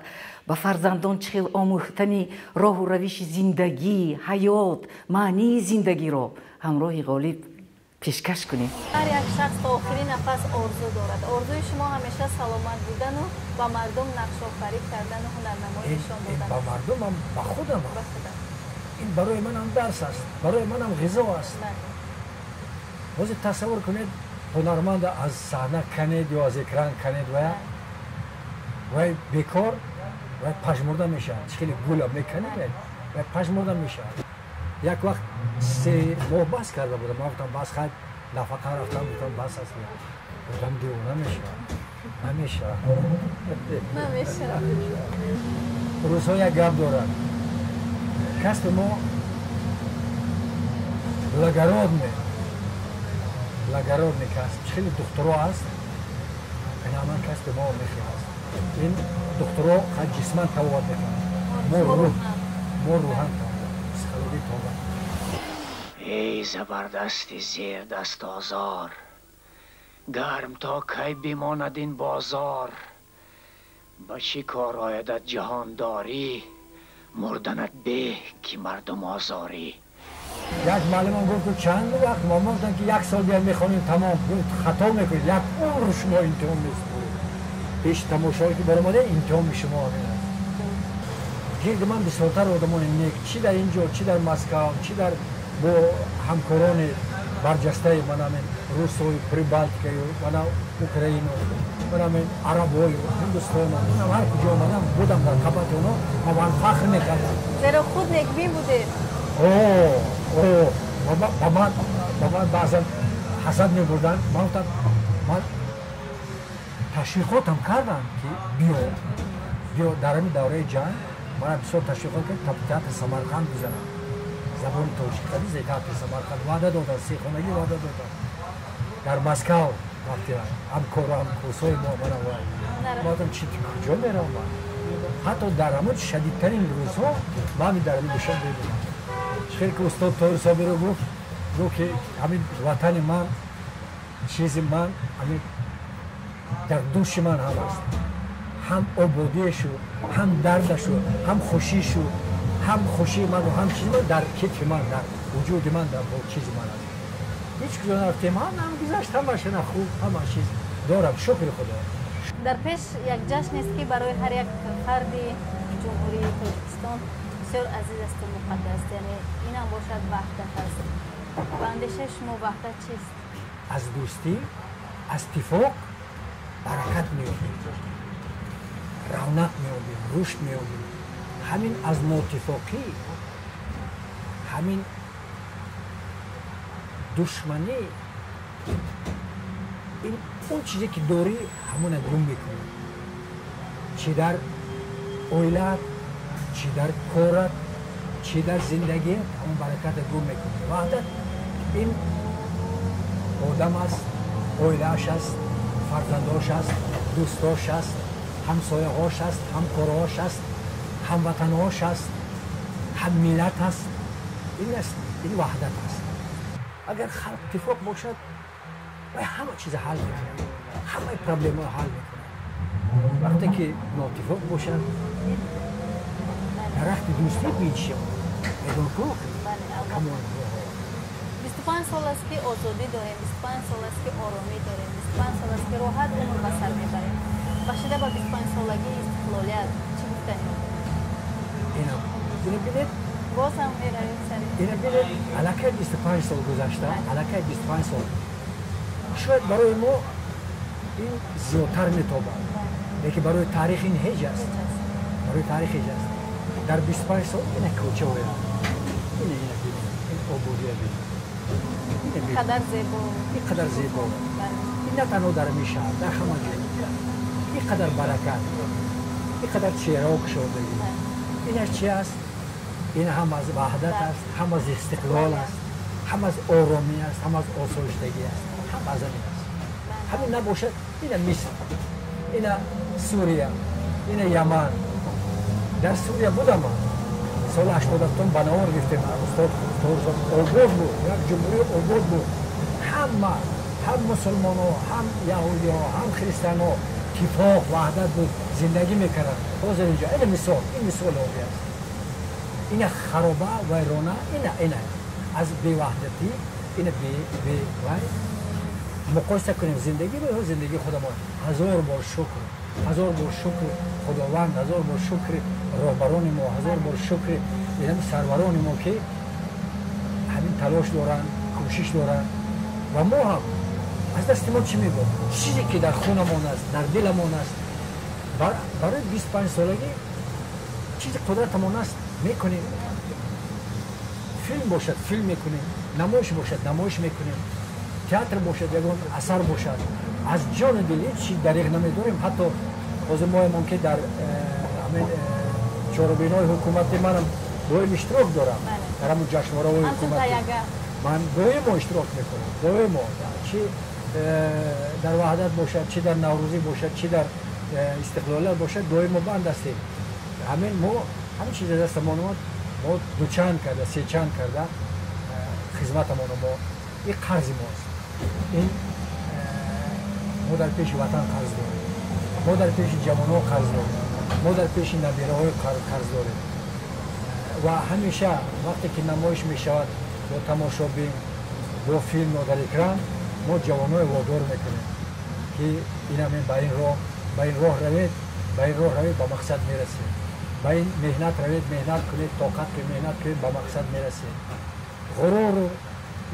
ба фарзандон чӣ хел омӯхтани роҳу равиши зиндагӣ, ҳаёт, маънии зиндагиро ҳамроҳи Ғолиб пешкаш кунем. Ҳар як шахс то охири нафас орзу дорад. Орзуи шумо ҳамеша саломат будану ба мардум нақшофарӣ кардану ҳунарнамоӣ нишон додан. Ба мардумам, ба худам. Ин барои манам дарс аст, барои манам ғизо аст. Ҳозир тасаввур кунед, ҳунарманда аз саҳна канед ё аз экран канед, вай бекор, вай пажмурда мешавад. Чӣ хеле гула меканед, вай пажмурда мешавад. Як вақт 3 моҳ бас карда будам, ман гуфтам бас, хайр, нафақа рафтам, гуфтам бас аст. Одам девона мешавад, намешавад, намешавад. Рӯзҳо як гап дорад, касби мо благородне, благородный касб. Чӣ хеле духтуро аст, ин ҳаман касби мо мехел аст. Ин духтуро ҷисман табобат мекунад, мо рӯҳан табобат, психологӣ табобат. Эй забардасти зердаст озор, гарм то кай бимонад ин бозор, ба чӣ кор оядат ҷаҳондорӣ, мурданат беҳ ки мардум озорӣ. Як муаллимам гуфт чанд вақт мо гуфтам ки як сол биёд мехонем, тамом. Гуфт хато мекунед, як умр шумо имтиҳон месупоред. Пеш тамошое ки баромада имтиҳони шумо ҳамин аст. Гирди ман бисёртар одамони нек, чи дар ин ҷо, чи дар Москва, чи дар бо ҳамкорони барҷастаи ман ҳамин русою, Прибалтикаю, мана Украину, ман ҳамин арабою, Ҳиндустону, манам ҳар куҷо омадам, будам дар қабати онҳо, ман ба фахр мекардам. Зеро худ некбин будед. Ба ман баъзан ҳасад мебурданд. Ман гуфтам, ман ташвиқотам кардам ки биё дар ҳамин давраи ҷанг мана бисёр ташвиқот кард, театри Самарқанд бизанам, забони тоҷикӣ қадизе театри Самарқанд ваъда доданд, сехонагӣ ваъда доданд. Дар Москав вақте ҳамкору ҳамкурсҳои мо мана вай, ман гуфтам чи куҷо меравам ман? Ҳатто дар ҳамон шадидтарин рӯзҳо ман ҳамин дар ҳамин Душанбе будам. Хеле ки устод Тоҳир Собиро гуфт ки ҳамин ватани ман, чизи ман, ҳамин дар души ман ҳам аст, ҳам ободиешу, ҳам дардашу, ҳам хушишу, ҳам хушии ману ҳам чизи ман дар китфи ман, дар вуҷуди ман, дар чизи ман аст. Ҳеҷ куҷо нарафтем, ҳам гузашт, ҳамашана хуб, ҳама чиз дорам, шукри Худо. Дар пеш як ҷашнест ки барои ҳар як фарди Ҷумҳурии Тоҷикистон бисёр азиз асту муқаддас, яъне инам бошад ваҳдат аст. Ба андешаи шумо ваҳдат чист? Аз дӯстӣ, аз иттифоқ баракат меёбем, равнақ меёбем, рушд меёбем. Ҳамин аз ноттифоқӣ, ҳамин душманӣ, ин он чизе ки дорӣ ҳамона гум мекунӣ, чӣ дар оилаат, чӣ Чӣ дар корат, чӣ дар зиндагиат, ҳамон бараката гум мекунӣ. Ваҳдат ин одам аст, оилааш аст, фарзандош аст, дӯстош аст, ҳамсояҳош аст, ҳамкорҳош аст, ҳамватанҳош аст, ҳаммиллат аст. Ин аст, ин ваҳдат аст. Агар халқ иттифоқ бошад, вай ҳама чиза ҳал мекунад, ҳамаи проблемаро ҳал мекунад. Вақте ки ноиттифоқ бошад, дарахти дӯстӣ бечиё медонку камон. 25 сол аст, ки озодӣ дорем, 25 сол аст, ки оромӣ дорем, 25 сол аст, ки роҳат умр ба сар мебарем. Бахшида ба 25 солагии истиқлолият чӣ гуфтанӣ? Ина бинед, боз ҳам меравем сари ина бинед, аллакай 25 сол гузашта, аллакай 25 сол. Шояд барои мо ин зиёдтар метобад, лекин барои таърих ин ҳеҷ аст, барои таърих ҳеҷ аст. Дар 25 сол ина кӯча ояд, ина бинед, ин ободия бинед, қадар зебо, ин қадар зебо. Ин на танҳо дар ҳамин шаҳр, дар ҳама ҷой. Ин қадар баракат, ин қадар чеҳраҳо кушодагӣ. Инаш чи аст? Ин ҳам аз ваҳдат аст, ҳам аз истиқлол аст, ҳам аз оромӣ аст, ҳам аз осоиштагӣ аст, ҳам аз ҳамин аст. Ҳамин набошад, ина Миср, ина Сурия, ина Яман. Дар Сурия будам ман. Соли 87 ба навор гирифтем. Устод обод буд, як ҷумҳурии обод буд. Ҳама, ҳам мусулмонҳо, ҳам яҳудиҳо, ҳам христианҳо иттифоқ, ваҳдат буд, зиндагӣ мекарданд. Ҳозир инҷо ина мисол, ин мисоли оддӣ аст. Ина хароба, вайрона, ина аз беваҳдатӣ, ина бевай. Муқоиса кунем зиндагӣ бо зиндагии худамон. Ҳазор бор шукр, ҳазор бор шукр Худованд, ҳазор бор шукри роҳбарони мо, ҳазор бор шукри сарварони мо, ки ҳамин талош доранд, кӯшиш доранд. Ва мо ҳам аз дасти мо чӣ мебод? Чизе ки дар хунамон аст, дар диламон аст, барои 25 солагӣ чизи қудратамон аст, мекунем. Филм бошад, филм мекунем, намоиш бошад, намоиш мекунем, театр бошад, ягон асар бошад. Аз ҷони дил ҳеҷ чиз дариғ намедорем. Ҳатто ҳозир моямон ки дар ҳамин чорабинои ҳукумати манам доим иштирок дорам, дар ҳамун ҷашнвораҳои ҳукуматӣ ман доимо иштирок мекунам, доимо, чи дар ваҳдат бошад, чи дар наврӯзӣ бошад, чи дар истиқлолият бошад, доимо банд ҳастем. Ҳамин мо ҳамин чиз дастамон омад, мо дучанд карда, сечанд карда хизматамонро мо, ин қарзи мост. Ин мо дар пеши ватан қарз дорем, мо дар пеши ҷавонҳо қарз дорем, мо дар пеши набираҳои қарз дорем. Ва ҳамеша вақте ки намоиш мешавад бо тамошобин, бо филм ё дар экран, мо ҷавонҳоро водор мекунем, ки инамин ба ин роҳ равед, ба ин роҳ равед, ба мақсад мерасед. Ба ин меҳнат равед, меҳнат кунед, тоқат кунед, меҳнат кунед, ба мақсад мерасед. Ғуруру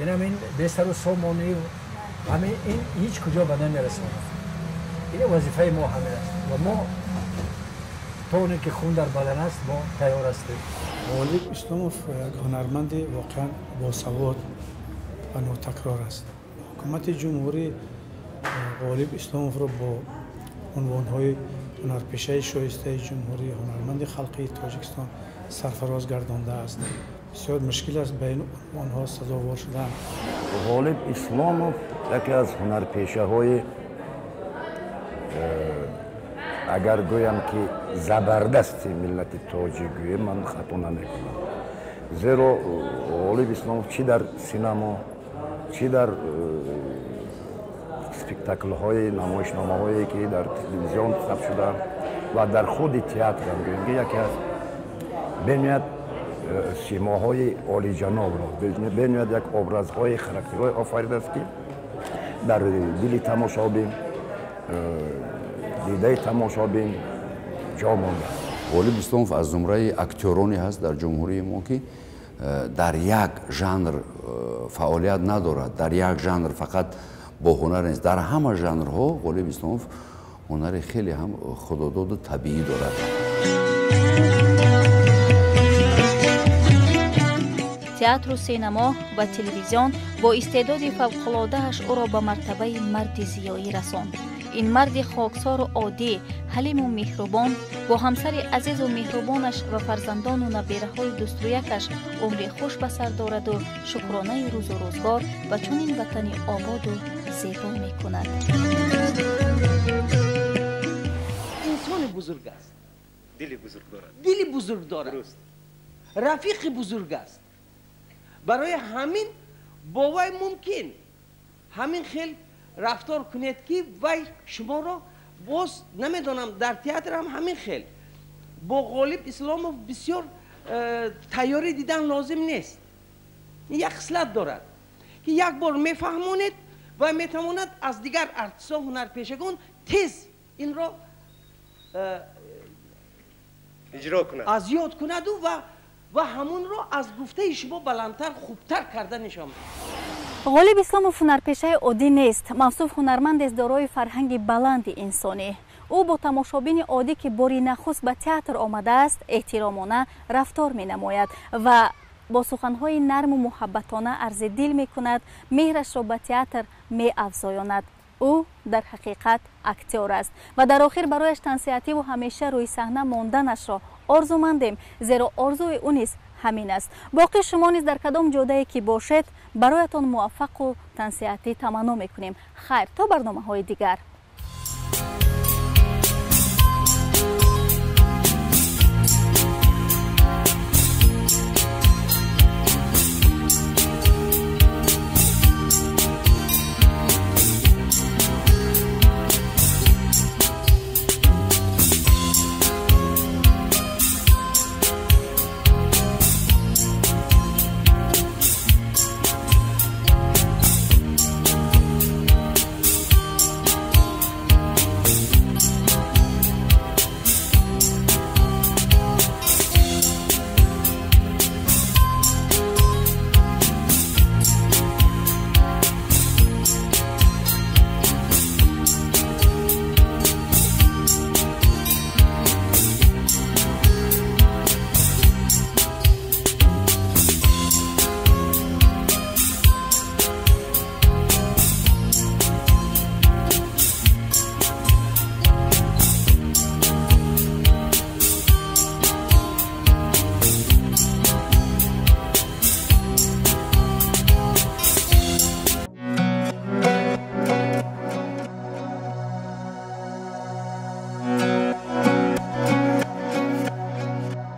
инамин бесару сомонию ҳамин ин ҳеҷ куҷо ба намерасонад. Ин вазифаи мо ҳамин аст ва мо то оне ки хун дар бадан аст, мо тайёр ҳастем. Ғолиб Исломов як ҳунарманди воқеан босавод ва нотакрор аст. Ҳукумати ҷумҳурӣ Ғолиб Исломовро бо унвонҳои ҳунарпешаи шоистаи ҷумҳурӣ, ҳунарманди халқии Тоҷикистон сарфароз гардондааст. Бисёр мушкил аст ба ин унвонҳо сазовор шудан. Ғолиб Исломов яке аз ҳунарпешаҳои, агар гӯям ки забардасти миллати тоҷик гӯем, ман хато намекунам. Зеро Ғолиб Исломов чӣ дар синамо, чӣ дар спектаклҳои, намоишномаҳое ки дар телевизион сабт шудаанд ва дар худи театрам гӯем ки яке аз бениҳоят симоҳои олиҷанобро, бениҳоят як образҳои характерҳое офаридааст, ки дар дили тамошобин, дидаи тамошобин ҷо мондааст. Ғолиб Исломов аз зумраи актёроне ҳаст дар ҷумҳурии мо, ки дар як жанр фаъолият надорад, дар як жанр фақат бо ҳунар нест. Дар ҳама жанрҳо Ғолиб Исломов ҳунари хеле ҳам худододу табиӣ дорад. Театру синамо ва телевизион бо истеъдоди фавқулодааш ӯро ба мартабаи марди зиёӣ расонд. Ин марди хоксору оддӣ, ҳалиму меҳрубон бо ҳамсари азизу меҳрубонаш ва фарзандону набераҳои дӯстрӯякаш умри хуш ба сар дораду шукронаи рӯзу рӯзгор ба чунин ватани ободу зебо мекунад. Инсони бузург аст, дили бузург дорад, дили бузург дорад, рафиқи бузург аст. Барои ҳамин бо вай мумкин ҳамин хел рафтор кунед, ки вай шуморо боз намедонам. Дар театр ҳам ҳамин хел бо Ғолиб Исломов бисёр тайёрӣ дидан лозим нест. Як хислат дорад, ки як бор мефаҳмонед ва метавонад аз дигар артистҳо, ҳунарпешагон тез инро иҷро кунад, аз ёд кунаду ва ҳамонро аз гуфтаи шумо баландтар, хубтар карда нишон медиҳад. Ғолиб Исломов ҳунарпешаи оддӣ нест. Мавсуф ҳунармандест дорои фарҳанги баланди инсонӣ. Ӯ бо тамошобини оддӣ, ки бори нахуст ба театр омадааст, эҳтиромона рафтор менамояд ва бо суханҳои нарму муҳаббатона арзи дил мекунад, меҳрашро ба театр меафзоёнад. Ӯ дар ҳақиқат актёр аст ва дар охир барояш тансиҳативу ҳамеша рӯи саҳна монданашро орзумандем, зеро орзуи ӯ низ ҳамин аст. Боқӣ шумо низ дар кадом ҷодае ки бошед, бароятон муваффақу тансиҳатӣ таманно мекунем. Хайр, то барномаҳои дигар.